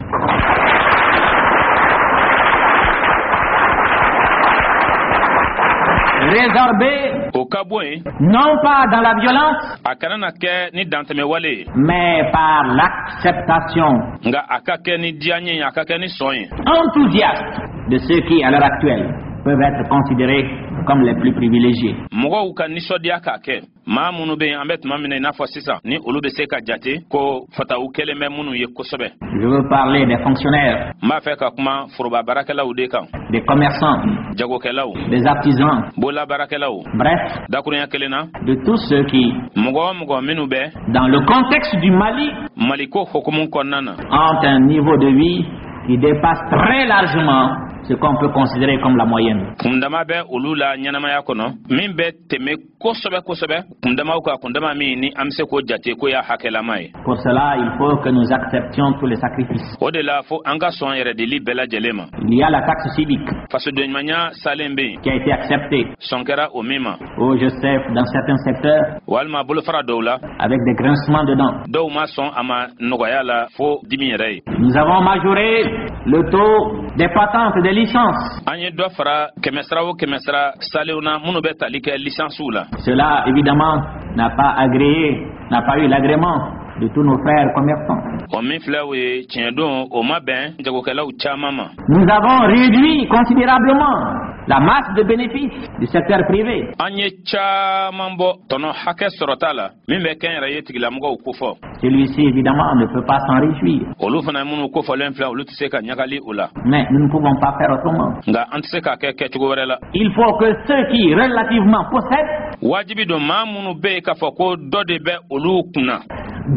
Résorbé O ka bɔ yen non pas dans la violence, a kana na kɛ ni dantɛmɛwale ye, mais par l'acceptation nka a ka kɛ ni diyaɲɛ ye, a ka kɛ ni sɔn ye enthousiaste de ceux qui, à l'heure actuelle, peuvent être considérés comme les plus privilégiés. Mɔgɔw ka nisɔndiya k'a kɛ, maa minnu bɛ yen, an bɛ tuma min na i n'a fɔ sisan, ni olu bɛ se ka jate ko fataw kɛlen bɛ minnu ye kosɛbɛ. Je veux parler des fonctionnaires, N b'a fɛ ka kuma foroba baarakɛlaw de kan, des commerçants, jagokɛlaw, des artisans, bolola baarakɛlaw, bref, dakurunya kelen na, de tous ceux qui, mɔgɔ o mɔgɔ minnu bɛ dans le contexte du Mali, Maliko hukumu kɔnɔna na, ont un niveau de vie qui dépasse très largement ce qu'on peut considérer comme la moyenne. Kundama bɛ olu la ɲɛnamaya kɔnɔ min bɛ tɛmɛ kosɛbɛ kosɛbɛ kundamaw kan, kundama min ni an bɛ se k'o jate ko y'a hakɛlama ye. Pour cela, il faut que nous acceptions tous les sacrifices. O de la, fo an ka sɔn yɛrɛdili bɛɛ lajɛlen ma. Il y a la taxe civique Fasodenɲumanya salen bɛ yen qui a été acceptée, sɔn kɛra o min ma, où je sais, dans certains secteurs, walima bolofara dɔw la, avec des grincements de dents. Dɔw ma sɔn a ma nɔgɔya la fo dimi yɛrɛ ye. Nous avons majoré le taux des patentes et des licences. An ye dɔ fara kɛmɛsara o kɛmɛsara salenw na minnu bɛ tali kɛ lisansiw la. Cela, évidemment, n'a pas agréé, n'a pas eu l'agrément de tous nos frères commerçants. O min filɛ, o ye tiɲɛ don, o ma bɛn jagokɛlaw caman ma. Nous avons réduit considérablement la masse de bénéfices du secteur privé. An ye caman bɔ tɔnɔ hakɛ sɔrɔta la min bɛ kɛnyɛrɛye tigilamɔgɔw kofɔ. Celui-ci, évidemment, ne peut pas s'en réjouir. Olu fana minnu kofɔlen filɛ, olu tɛ se ka ɲagali o la. Mais nous ne pouvons pas faire autrement. Nka an tɛ se k'a kɛ kɛcogo wɛrɛ la. Il faut que ceux qui relativement possèdent Wajibi don, maa minnu bɛ yen k'a fɔ ko dɔ de bɛ olu kunna,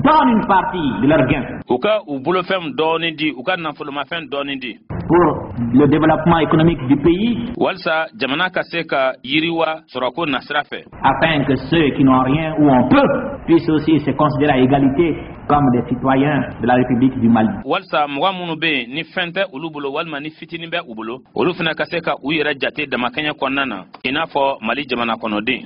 donnent une partie de leur gain u ka u bolofɛn dɔɔni di, u ka nafolomafɛn dɔɔni di pour le développement économique du pays, walisa jamana ka se ka yiriwa sɔrɔko nasira fɛ, afin que ceux qui n'ont rien ou ont peu puissent aussi se considérer à égalité comme des citoyens de la République du Mali. Walisa mɔgɔ minnu bɛ yen ni fɛn tɛ olu bolo walima ni fitinin bɛ u bolo, olu fana ka se ka u yɛrɛ jate damakɛɲɛ kɔnɔna na i n'a fɔ Mali jamana kɔnɔden.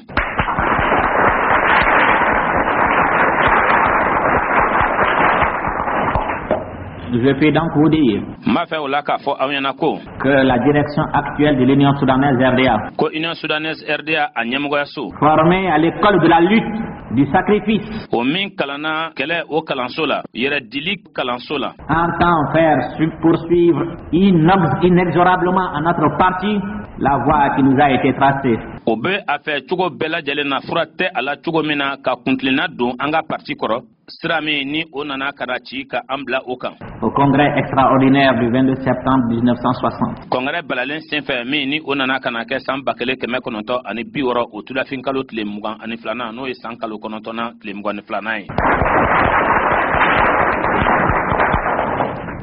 Je peux donc vous dire N b'a fɛ o la k'a fɔ aw ɲɛna ko que la direction actuelle de l'Union soudanaise RDA, ko Union soudanaise RDA a ɲɛmɔgɔyaso, formée à l'école de la lutte, du sacrifice, o min kalanna kɛlɛ o kalanso la, yɛrɛdili kalanso la, entend faire poursuivre inexorablement à notre parti la voie qui nous a été tracée. O bɛ a fɛ cogo bɛɛ lajɛlen na, fura tɛ a la cogo min na, ka kuntilenna don an ka parti kɔrɔ, sira min ni o nana ka na ci ka an bila o kan au congrès extraordinaire du 22 septembre 1960. Kɔngɛrɛ balalen senfɛ min ni o nana ka na kɛ san 1960, o tulafin kalo tile 22nan, n'o ye san kalo 9nan tile 22nan ye.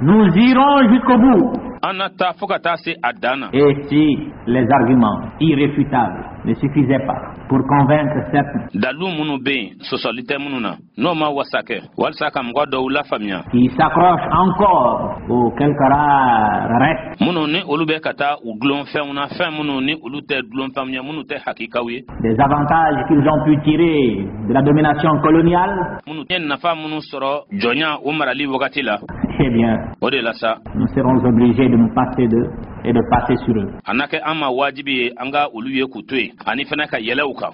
Nous irons jusqu'au bout. An na taa fo ka taa se a dan na. Et si les arguments irréfutables ne suffisaient pas pour convaincre certains Dalu minnu bɛ yen, sɔsɔli tɛ minnu na, n'o ma wasa kɛ walisa ka mɔgɔ dɔw lafaamuya, qui s'accrochent encore aux quelques rares restes minnu ni olu bɛ ka taa u dulon fɛnw na, fɛn minnu ni olu tɛ dulon fɛnw ye, minnu tɛ hakikaw ye, des avantages qu'ils ont pu tirer de la domination coloniale, minnu ye nafa minnu sɔrɔ jɔnya o marali wagati la, eh bien, o de la sa, nous serons obligés de nous passer d'eux et de passer sur eux. A na kɛ an ma wajibi ye an ka olu ye k'u to yen ani fana ka yɛlɛ u kan.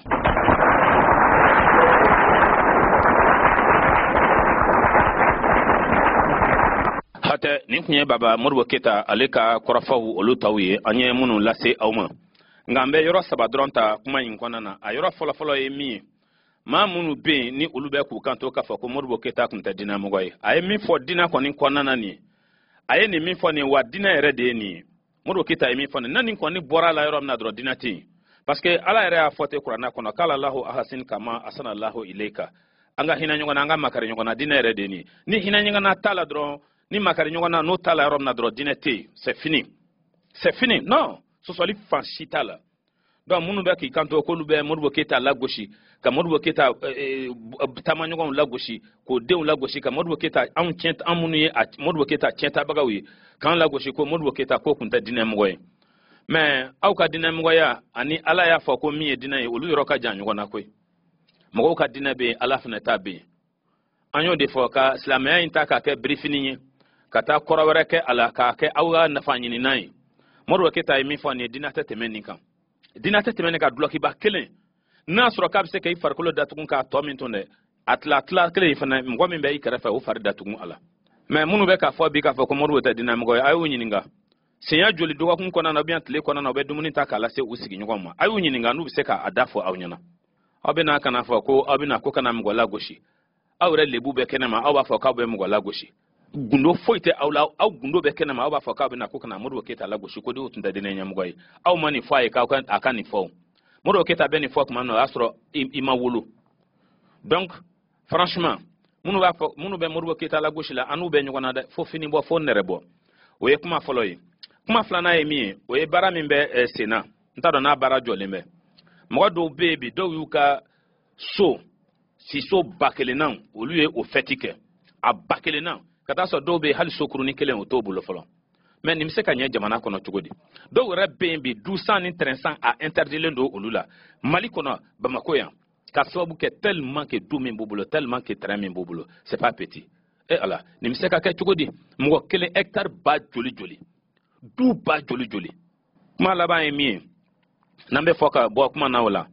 Hatɛ, nin tun ye Baba Modibo Keyita ale ka kɔrɔfɔw, olu taw ye an ye minnu lase aw ma. Nka an bɛ yɔrɔ saba dɔrɔn ta kuma in kɔnɔna na. A yɔrɔ fɔlɔfɔlɔ ye min ye, maa minnu bɛ yen ni olu bɛ k'u kanto k'a fɔ ko Modibo Keyita tun tɛ diinɛmɔgɔ ye, a ye min fɔ diinɛ kɔni kɔnɔna na nin ye, a ye nin min fɔ nin ye, wa diinɛ yɛrɛ de ye nin ye. Modibo Keyita ye min fɔ nin, na nin kɔni bɔra a la yɔrɔ min na dɔrɔn, diinɛ tɛ yen, parce que Ala yɛrɛ y'a fɔ ten Kuranɛ kɔnɔ k'ala lahu ahasin kama asana lahu ilayka. An ka hinɛ ɲɔgɔn na, an ka makari ɲɔgɔn na, diinɛ yɛrɛ de ye nin ye. Ni hinɛ ɲɔgɔn na t'a la dɔrɔn, ni makari ɲɔgɔn na n'o t'a la yɔrɔ min na dɔrɔn, diinɛ tɛ yen, c'est fini, c'est fini. Non, sɔsɔli fan si t'a la. Donc minnu bɛ k'i kanto k'olu bɛ Modibo Keyita lagosi, ka Modibo Keyita taamaɲɔgɔnw lagosi, k'o denw lagosi, ka Modibo Keyita anw tiɲɛ, an minnu ye a Modibo Keyita tiɲɛtabagaw ye, k'an lagosi ko Modibo Keyita ko kun tɛ diinɛmɔgɔ ye, mais aw ka diinɛmɔgɔya ani Ala y'a fɔ ko min ye diinɛ ye, olu yɔrɔ ka jan ɲɔgɔn na koyi. Mɔgɔw ka diinɛ bɛ yen, Ala fana ta bɛ yen. An y'o de fɔ, ka silamɛya in ta k'a kɛ birifini ye, ka taa kɔrɔ wɛrɛ kɛ a la, k'a kɛ aw ka nafa ɲininan ye. Modibo Keyita ye min fɔ nin ye, diinɛ tɛ tɛmɛ nin kan, diinɛ tɛ tɛmɛ nin kan. Dulɔkiba kelen n'a sɔrɔ k'a bɛ se k'i farikolo datugu k'a tɔ min to dɛ, a tila tila kelen in fana, mɔgɔ min bɛ i kɛrɛfɛ, o fari datugu a la. Mais minnu bɛ k'a fɔ bi k'a fɔ ko Modibo tɛ diinɛmɔgɔ ye, a y'o ɲininka. Siɲɛ joli dɔgɔkun kɔnɔna na ou bien tile kɔnɔna na, u bɛ dumuni ta k'a lase u sigiɲɔgɔnw ma? A y'u ɲininka n'u bɛ se k'a da fɔ aw ɲɛna. Aw bɛna ka na fɔ ko aw bɛna ko kana mɔgɔ lagosi. Aw yɛrɛ lebu bɛ kɛnɛ ma, aw b'a fɔ k'aw bɛ mɔgɔ lagosi. Gundo foyi tɛ aw la, aw gundo bɛ kɛnɛ ma, aw b'a fɔ k'aw bɛna ko kana Modibo Keyita lagosi, ko denw tun tɛ diinɛ ɲɛmɔgɔ ye. Aw ma nin fɔ a ye k'aw ka a ka nin fɔ o. Modibo Keyita bɛ nin fɔ tuma min na, o y'a sɔrɔ i ma wolo. Donc franchement, minnu b'a fɔ, minnu bɛ Modibo Keyita lagosi la, an n'u bɛ ɲɔgɔn na dɛ, fo fini bɔ, fo nɛrɛ bɔ. O ye kuma fɔlɔ ye. Kuma filanan ye min ye, o ye baara min bɛ sen na, n t'a dɔn n'a baara jɔlen bɛ. Mɔgɔ dɔw bɛ yen bi, dɔw y'u ka so siso 1000 na, olu ye o fɛti kɛ a 1000 na, ka taa sɔrɔ dɔw bɛ yen, hali sokurunin kelen o t'o bolo fɔlɔ. Mais nin bɛ se ka ɲɛ jamana kɔnɔ cogo di? Dɔw yɛrɛ bɛ yen bi, du san ni terrain san, a interdilen don olu la Mali kɔnɔ, Bamako yan, ka sababu kɛ tellement que du min b'u bolo, tellement que terrain min b'u bolo, c'est pas petit. E Ala, nin bɛ se ka kɛ cogo di? Mɔgɔ kelen, hectare ba joli joli, du ba joli joli? Kuma laban ye min ye, n'an bɛ fɔ ka bɔ kuma na o la,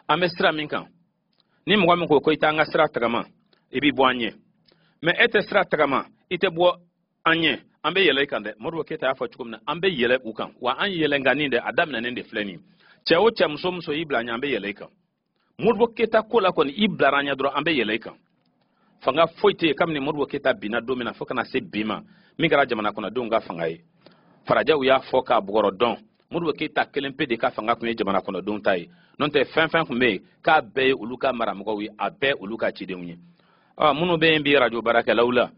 an bɛ sira min kan, ni mɔgɔ min ko ko i t'an ka sira tagama, i b'i bɔ an ɲɛ. Mais e tɛ sira tagama, i tɛ bɔ an ɲɛ, an bɛ yɛlɛ i kan dɛ. Modibo Keyita y'a fɔ cogo min na, an bɛ yɛlɛ u kan wa. An yɛlɛnkanni dɛ, a daminɛnen de filɛ nin ye. Cɛ o cɛ, muso muso y'i bila an ɲɛ, an bɛ yɛlɛ i kan. Modibo Keyita ko la kɔni, i bilara an ɲɛ dɔrɔn, an bɛ yɛlɛ i kan. Fanga foyi tɛ yen kabini Modibo Keyita binna don min na fo ka na se bi ma, min kɛra jamana kɔnɔdenw ka fanga ye. Farajɛw y'a fɔ k'a bugɔrɔ dɔn, Modibo Keyita kelen pe de ka fanga tun ye jamana kɔnɔdenw ta ye. N'o tɛ, fɛn fɛn tun bɛ yen k'a bɛɛ ye olu ka maramɔgɔw ye, a bɛɛ olu ka cidenw ye. Ɔ, minnu bɛ yen bi, arajo baarakɛlaw la,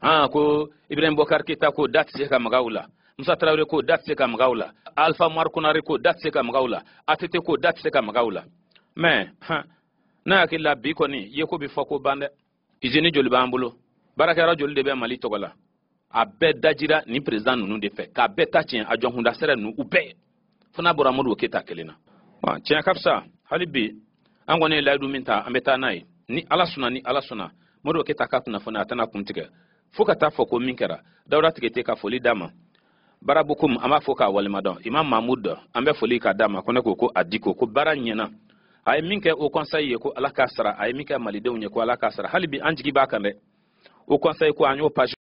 ah, ko Ibrahim Boubacar Keyita ko da tɛ se ka maga u la, Musa Tarawele ko da tɛ se ka maga u la, Alpha Oumar Konare ko da tɛ se ka maga u la, ATT ko da tɛ se ka maga u la. Mais han, ne hakili la, bi kɔni ye ko bɛ fɔ ko ban dɛ. Usine joli b'an bolo? Baarakɛyɔrɔ joli de bɛ Mali tɔgɔ la? A bɛɛ dajira nin président ninnu de fɛ k'a bɛɛ ta tiɲɛ, a jɔnkunda sɛrɛ ninnu u bɛɛ, fo n'a bɔra Modibo Keyita kelen na. Tiɲɛ ka fisa. Hali bi, an kɔni ye layidu min ta, an bɛ taa n'a ye ni Ala sɔnna. Ni Ala sɔnna, Modibo Keyita ka kunnafoni, a tɛna kun tigɛ fo ka taa fɔ ko min kɛra. Dawuda Tigete ka foli d'a ma, Barabukum, an b'a fɔ k'a walima dɔn. Imam Mahmud, an bɛ foli k'a d'a ma. Ko ne ko ko a di ko baara ɲɛna. A ye min kɛ Haut Conseil ye, ko Ala k'a sara. A ye min kɛ malidenw ye, ko Ala k'a sara. Hali bi an jigi b'a kan dɛ. Haut Conseil ko, an y'o page